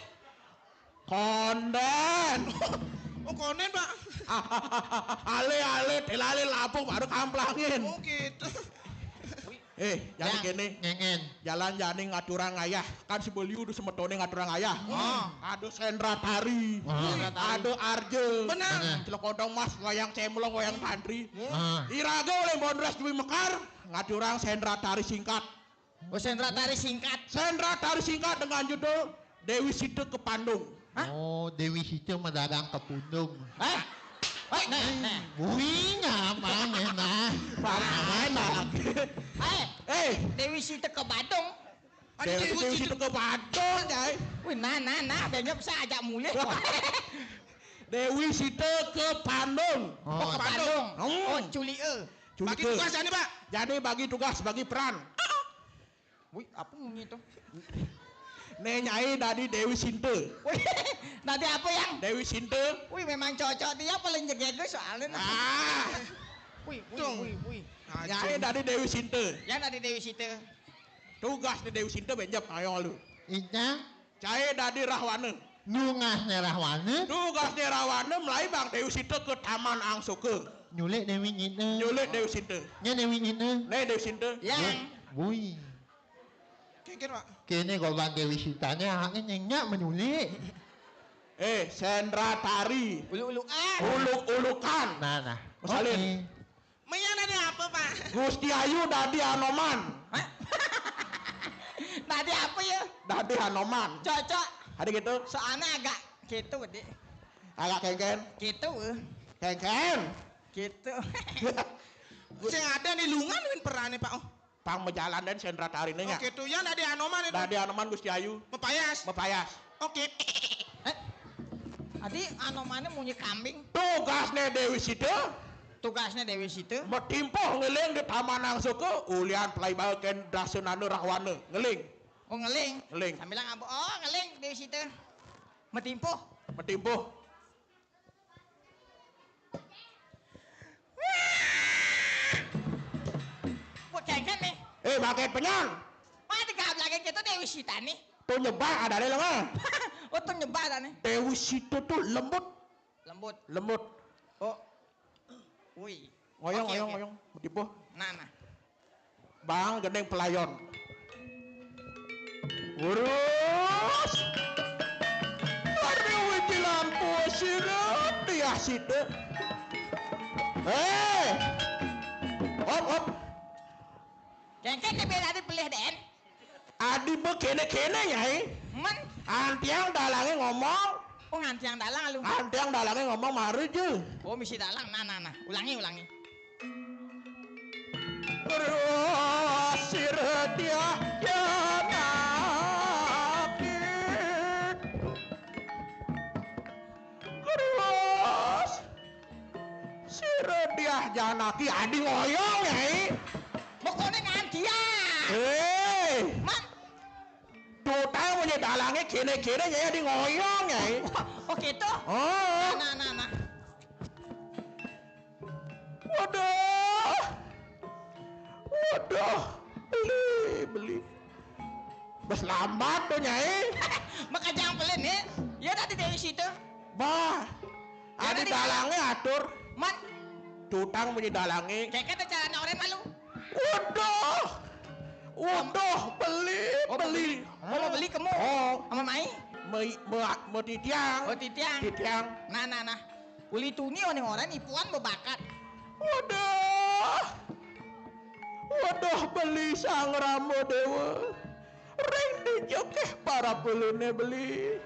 Konden. Oh, konden, Pak. Ale, ale, telale lapuk baru kamplangin. Oh, gitu. Eh, jadi ya, gini. Ngengen. Jalan jani ngaturang ayah. Kan si Beliu udah semetone ngaturang ayah. Hmm. Ada sendra tari. Hmm. Ada arje. Benar. Benar. Celok kodong mas, wayang cemlong, wayang tantri. Hmm. Iraga oleh Bondres Dwi Mekar ngaturang sendra tari singkat. Oh, sendra tari singkat. Sendra tari singkat dengan judul Dewi Sita ke Pandung. Hah? Oh, Dewi Sita mah dagang ke Pundung. Hah? Wah, nah, nah. Bui ngapa, nah? Mana? Eh, eh, Dewi Sita ke Badung. Ada Dewi, Dewi Sita ke Badung, jai. Wih, nah, nah, nah, benyep saya ajak mulai. Dewi Sita ke Pandung. Oh, ke Pandung. Hmm. Oh, culi, eh. Culi, bagi tugas jani, Pak. Jadi bagi tugas, bagi peran. Wih, apa bunyi itu? Nih, Nyai dadi Dewi Sinte. Wih, dadi apa, Yang? Dewi Sinte. Wih, memang cocok dia paling jegege soalnya. Ah. Wih, wih, wih, wih. Nyai dadi Dewi Sinte. Yang dadi Dewi Sinte. Tugas di Dewi Sinte benjep, ayo lu. Ita. Cai dadi Rahwana. Nungas ne Rahwana. Tugas ne Rahwana mulai bang Dewi Sinte ke Taman Angsuka. Nyulik Dewi Sinte. Nyulik Dewi Sinte. Nya Dewi Sinte. Nih Dewi Sinte. Yang. Bui. Kengken, Pak. Kene gobang Dewi Sintanya, anaknya nyenyak menyulik. Eh, sendra tari. Uluk-ulukan. Uluk-ulukan. Nah, nah. Mas Alin. Oke. Menya dadi apa, Pak? Gusti Ayu dadi Anoman. Hah? Dadi apa ya? Dadi Anoman. Cocok. Ada gitu? Soalnya agak gitu, Dek. Agak kengken. Gitu, eh. Kengken. Gitu. Sing ada nih lungan win perane, Pak. Oh. Pang mejalan dan sendra tarine nya. Oke, tuh yang dadi Anoman itu. Dadi Anoman Gusti Ayu. Mepayas. Mepayas. Oke. Eh, adi Anomane munyi kambing. Tugasnya Dewi Sita. Tugasnya Dewi Sita. Metimpuh ngeling di Taman Angsuka, ulian pelai bae ken dasenane Rahwana. Ngeling. Oh, ngeling. Ngeling. Sambil ngambek, oh, ngeling Dewi Sita. Metimpuh. Metimpuh. Buat kengken nih. Eh, baget penyan. Mana tiga lagi kita Dewi Sita nih. Tuh nyebah ada lagi mah. Oh, tuh nyebah ada nih. Dewi Sita tuh lembut. Lembut. Lembut. Oh. Wih. Ngoyong, oke, ngoyong, oke. Ngoyong. Metimpuh. Nah, nah. Bang, gendeng pelayon. Urus. Aduh, wiji lampu sirep dia situ. Eh. Op, op. Kengken dia bela dipilih, Den. Adi be kene-kene, Nyai. Men. Antiang dalange ngomong. Oh, ngantiang dalang lu. Antiang dalange ngomong mari je. Oh, misi dalang. Nah, nah, nah. Ulangi, ulangi. Terus sira dia ya nabi. Terus sira dia Janaki adi ngoyong, Nyai. Mat. Tutang punya dalangnya kene-kene ya di ngoyong ya. Oh, gitu? Oh. Nah, nah, nah. Waduh. Waduh. Beli, beli. Bes lambat tuh, Nyai. Makajang pelin nih. Ya tadi dari situ. Bah. Ada dalangnya atur. Mat. Tutang punya dalangnya. Kayak kata caranya orang malu. Waduh. Waduh, beli, oh, beli. Oh, mau beli kamu? Oh. Sama Mai? Mau, mau, mau titiang. Oh, titiang. Titiang. Nah, nah, nah. Uli tuni oning orang ipuan bebakat. Waduh. Waduh, beli Sang Rama Dewa. Ring dijokeh para pelune beli.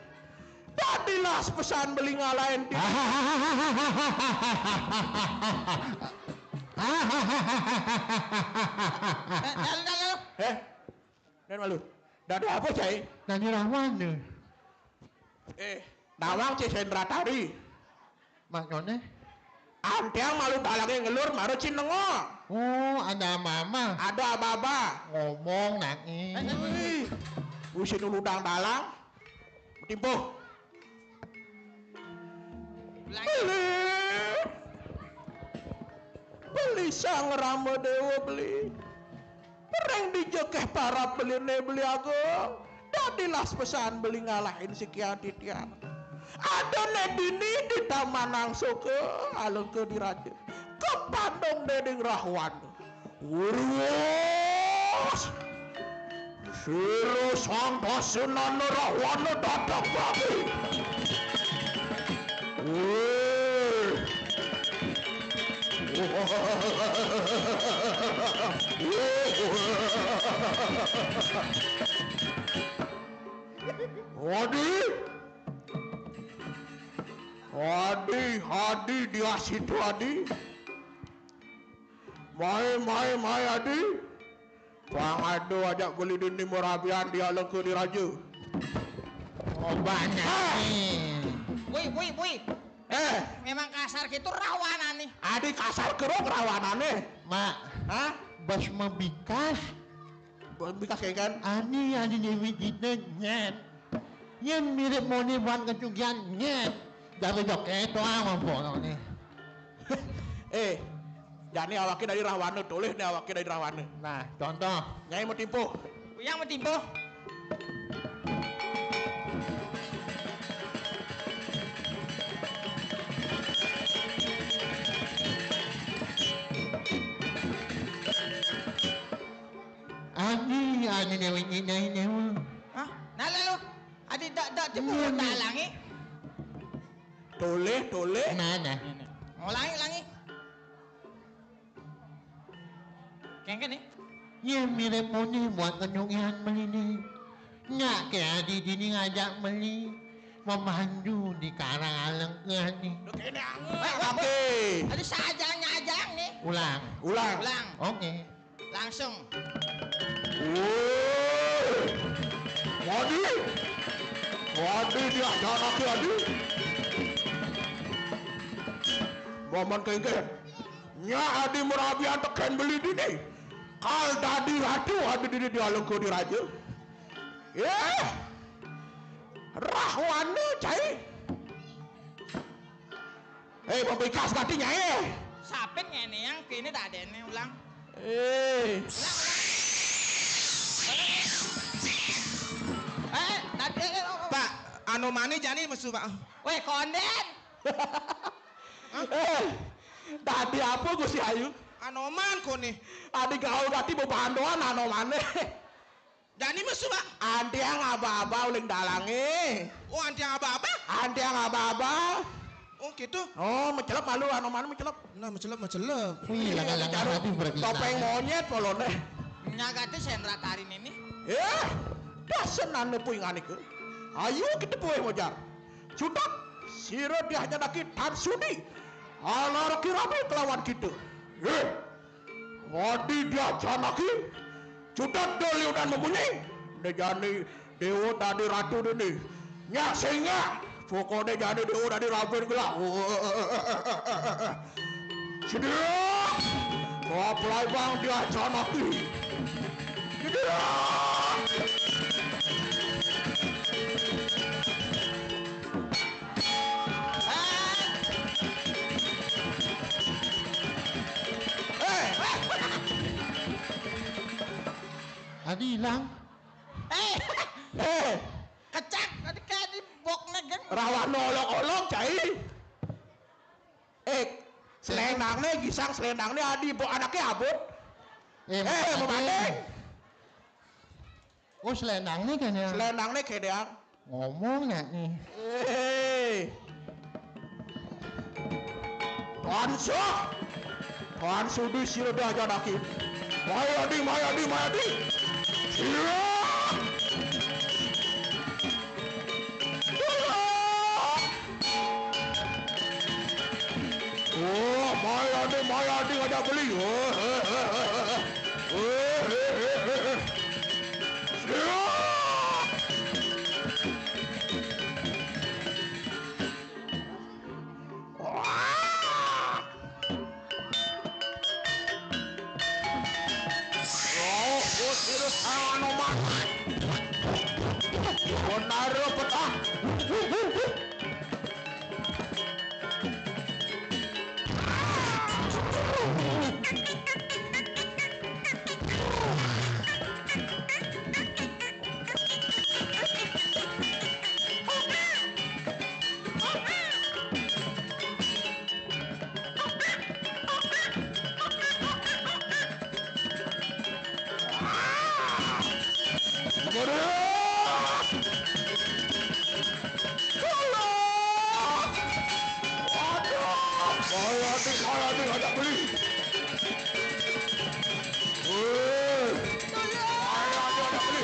Dadi las pesan beli ngalahin di. Eh, dalu, dalu. Eh, dan malu. Dadi apa, Cai? Dadi Rawana. Eh, nawang Cai Sendratari. Maknane? Antiang malu dalange ngelur mara cinengo. Oh, ada mama. Ada baba. Ngomong nangis. Wih, usin uludang dalang. Timpuh. Beli. Beli Sang Rama Dewa beli. Pereng dijekeh para beline beli agung. Dadi las pesan beli ngalahin si Kian Titian. Ada nedini di taman angsuka alengka diraja. Kepandung dening Rahwana. Wurus. Sira sang dasenana Rahwana datang rabi. Wih. Adi. Adi, Adi, dia situ Adi. Mai, mai, mai, Adi. Pangadu ajak guli dini murabian dia lengku di raja. Oh, banyak nih. Woi, woi, woi. Eh. Memang kasar gitu rawanan nih. Adi kasar keruk rawanane. Mak. Hah? Bas mebikas. Bas mebikas kayak kan? Ani, ani Dewi Jitna nyet. Yen mirip muni buat kecugian nyet. Jago joket doang mampu nih. Eh, jani awake dari Rahwana, tulis nih awake dari Rahwana. Nah, contoh. Nyai mau timpuh. Yang mau timpuh. Ani, ani Dewi, ini Dewi. Hah? Nah, lalu, adi dak dak jebul dalangi. Toleh, toleh. Nah, nah. Ulangi, ulangi. Kengken nih. Ye mirip muni buat kenyungian melini. Nyak ke adi dini ngajak meli. Memandu di karang aleng ke adi. Lu kene anget. Weh, weh, weh. Adi sajang nyajang nih. Ulang. Ulang. Ulang. Oke. Langsung. Woi. Wadi. Wadi dia anak Wadi. Momen kengken. Nya adi merabian teken beli dini. Kal dadi ratu adi dini dia lengko di raja. Ya. Rahwana cai. Eh, mau ikas gati nyai. Sapit ngene yang kene dak adene ulang. Eh. Ulang, ulang. Eh, tadi, eh, eh, oh, oh. Pak, Anomane jani mesu, Pak. Weh, konden. Eh, tadi apa Gusti Ayu? Anoman kone. Adi gaul gati bebandoan Anomane. Jani mesu, Pak. Antiang aba-aba uling dalange. Oh, antiang aba-aba? Antiang aba-aba. Oh, gitu. Oh, mecelep malu Anoman mecelep. Nah, mecelep, mecelep. Wih, laka-laka hati berarti topeng monyet polone. Nyagati sendra tari nini. Eh, dasenane puingan iku. Ayo kita puing mojar. Cudak, sira dia hanya daki tan sudi. Alar kirami kelawan kita. Eh, Wadi dia janaki. Cudak doli udan memunyi. Dejani dewa dadi ratu dini. Nyak singak. Pokoknya jadi dewa dadi raben gelak. Sidia. Kau pelai bang dia janaki. Sidia. Tadi hilang. Eh, Eh, kecak tadi kayak di boknya, Geng. Rawana olok-olok, cai. Eh, selendangnya gisang, selendangnya adi, bo anaknya abut. Eh, mau banding. Oh, selendangnya kayaknya. Selendangnya kedeang. Ngomong nak nih. Eh. Pansa. Pansa di sira dajadaki. Mayadi, mayadi, mayadi. Sira. Oh, mayadi, mayadi, ada beli. Oh, eh, eh, eh, eh. Oh, eh, eh, eh, eh. Sira. Wah! Oh, Gusti Rus Anoman. Benar petah. Aduh! Aduh! Aduh, aduh, aduh, beli. Wih. Aduh, aduh, aduh, beli.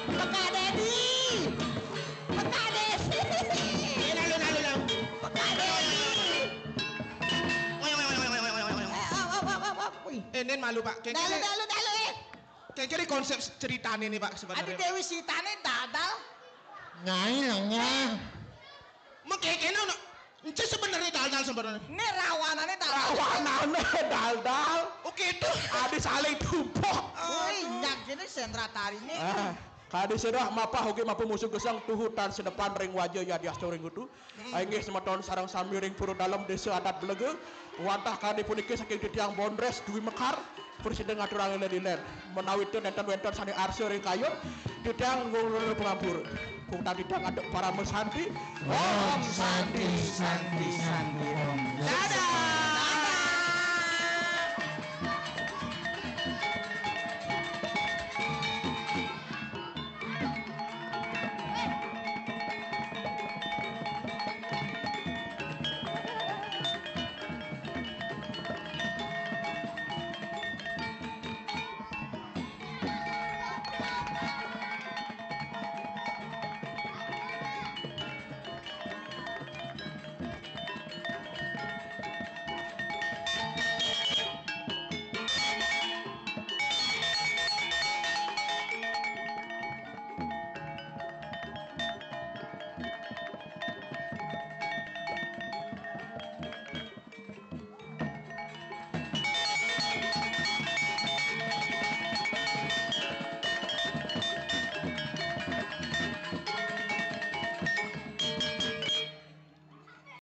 Peka Dedi. Peka Dedi. Eh, lalu, lalu, lalu. Peka Dedi. Woi, woi, woi, woi, woi, woi, woi. Eh, op, op, op, op, op. Wih. Eh, Nen malu, Pak. Kayak Dalu, gini, dalu, dalu, eh. kayak gini konsep ceritanya nih, Pak, Ada sebenarnya. Dewi Sitane dadal. Nyai lah nyai. Mau kayak gini, no. Ence sebenarnya dal-dal sebenarnya. Ini rawanannya dadal. Rawanane dal-dal. Oke itu. Adi saling tumpuk. Wih, nyak gini sentra tarine. Ah, kadi sira mapah ugi mapun musuh gesang tuhutan sedepan ring waja ya diasturing kudu. Inggih semeton sareng sami ring pura dalem desa adat Belega. Wantah kadi puniki saking titiang Bondres Dwi Mekar, prasida ngaturang lelilen. Menawi ten nenten wenten sane arsa ring kayun, titiang ngulur pangampura. Pungtan titiang adep parama santi. Om Santi, Santi, Santi.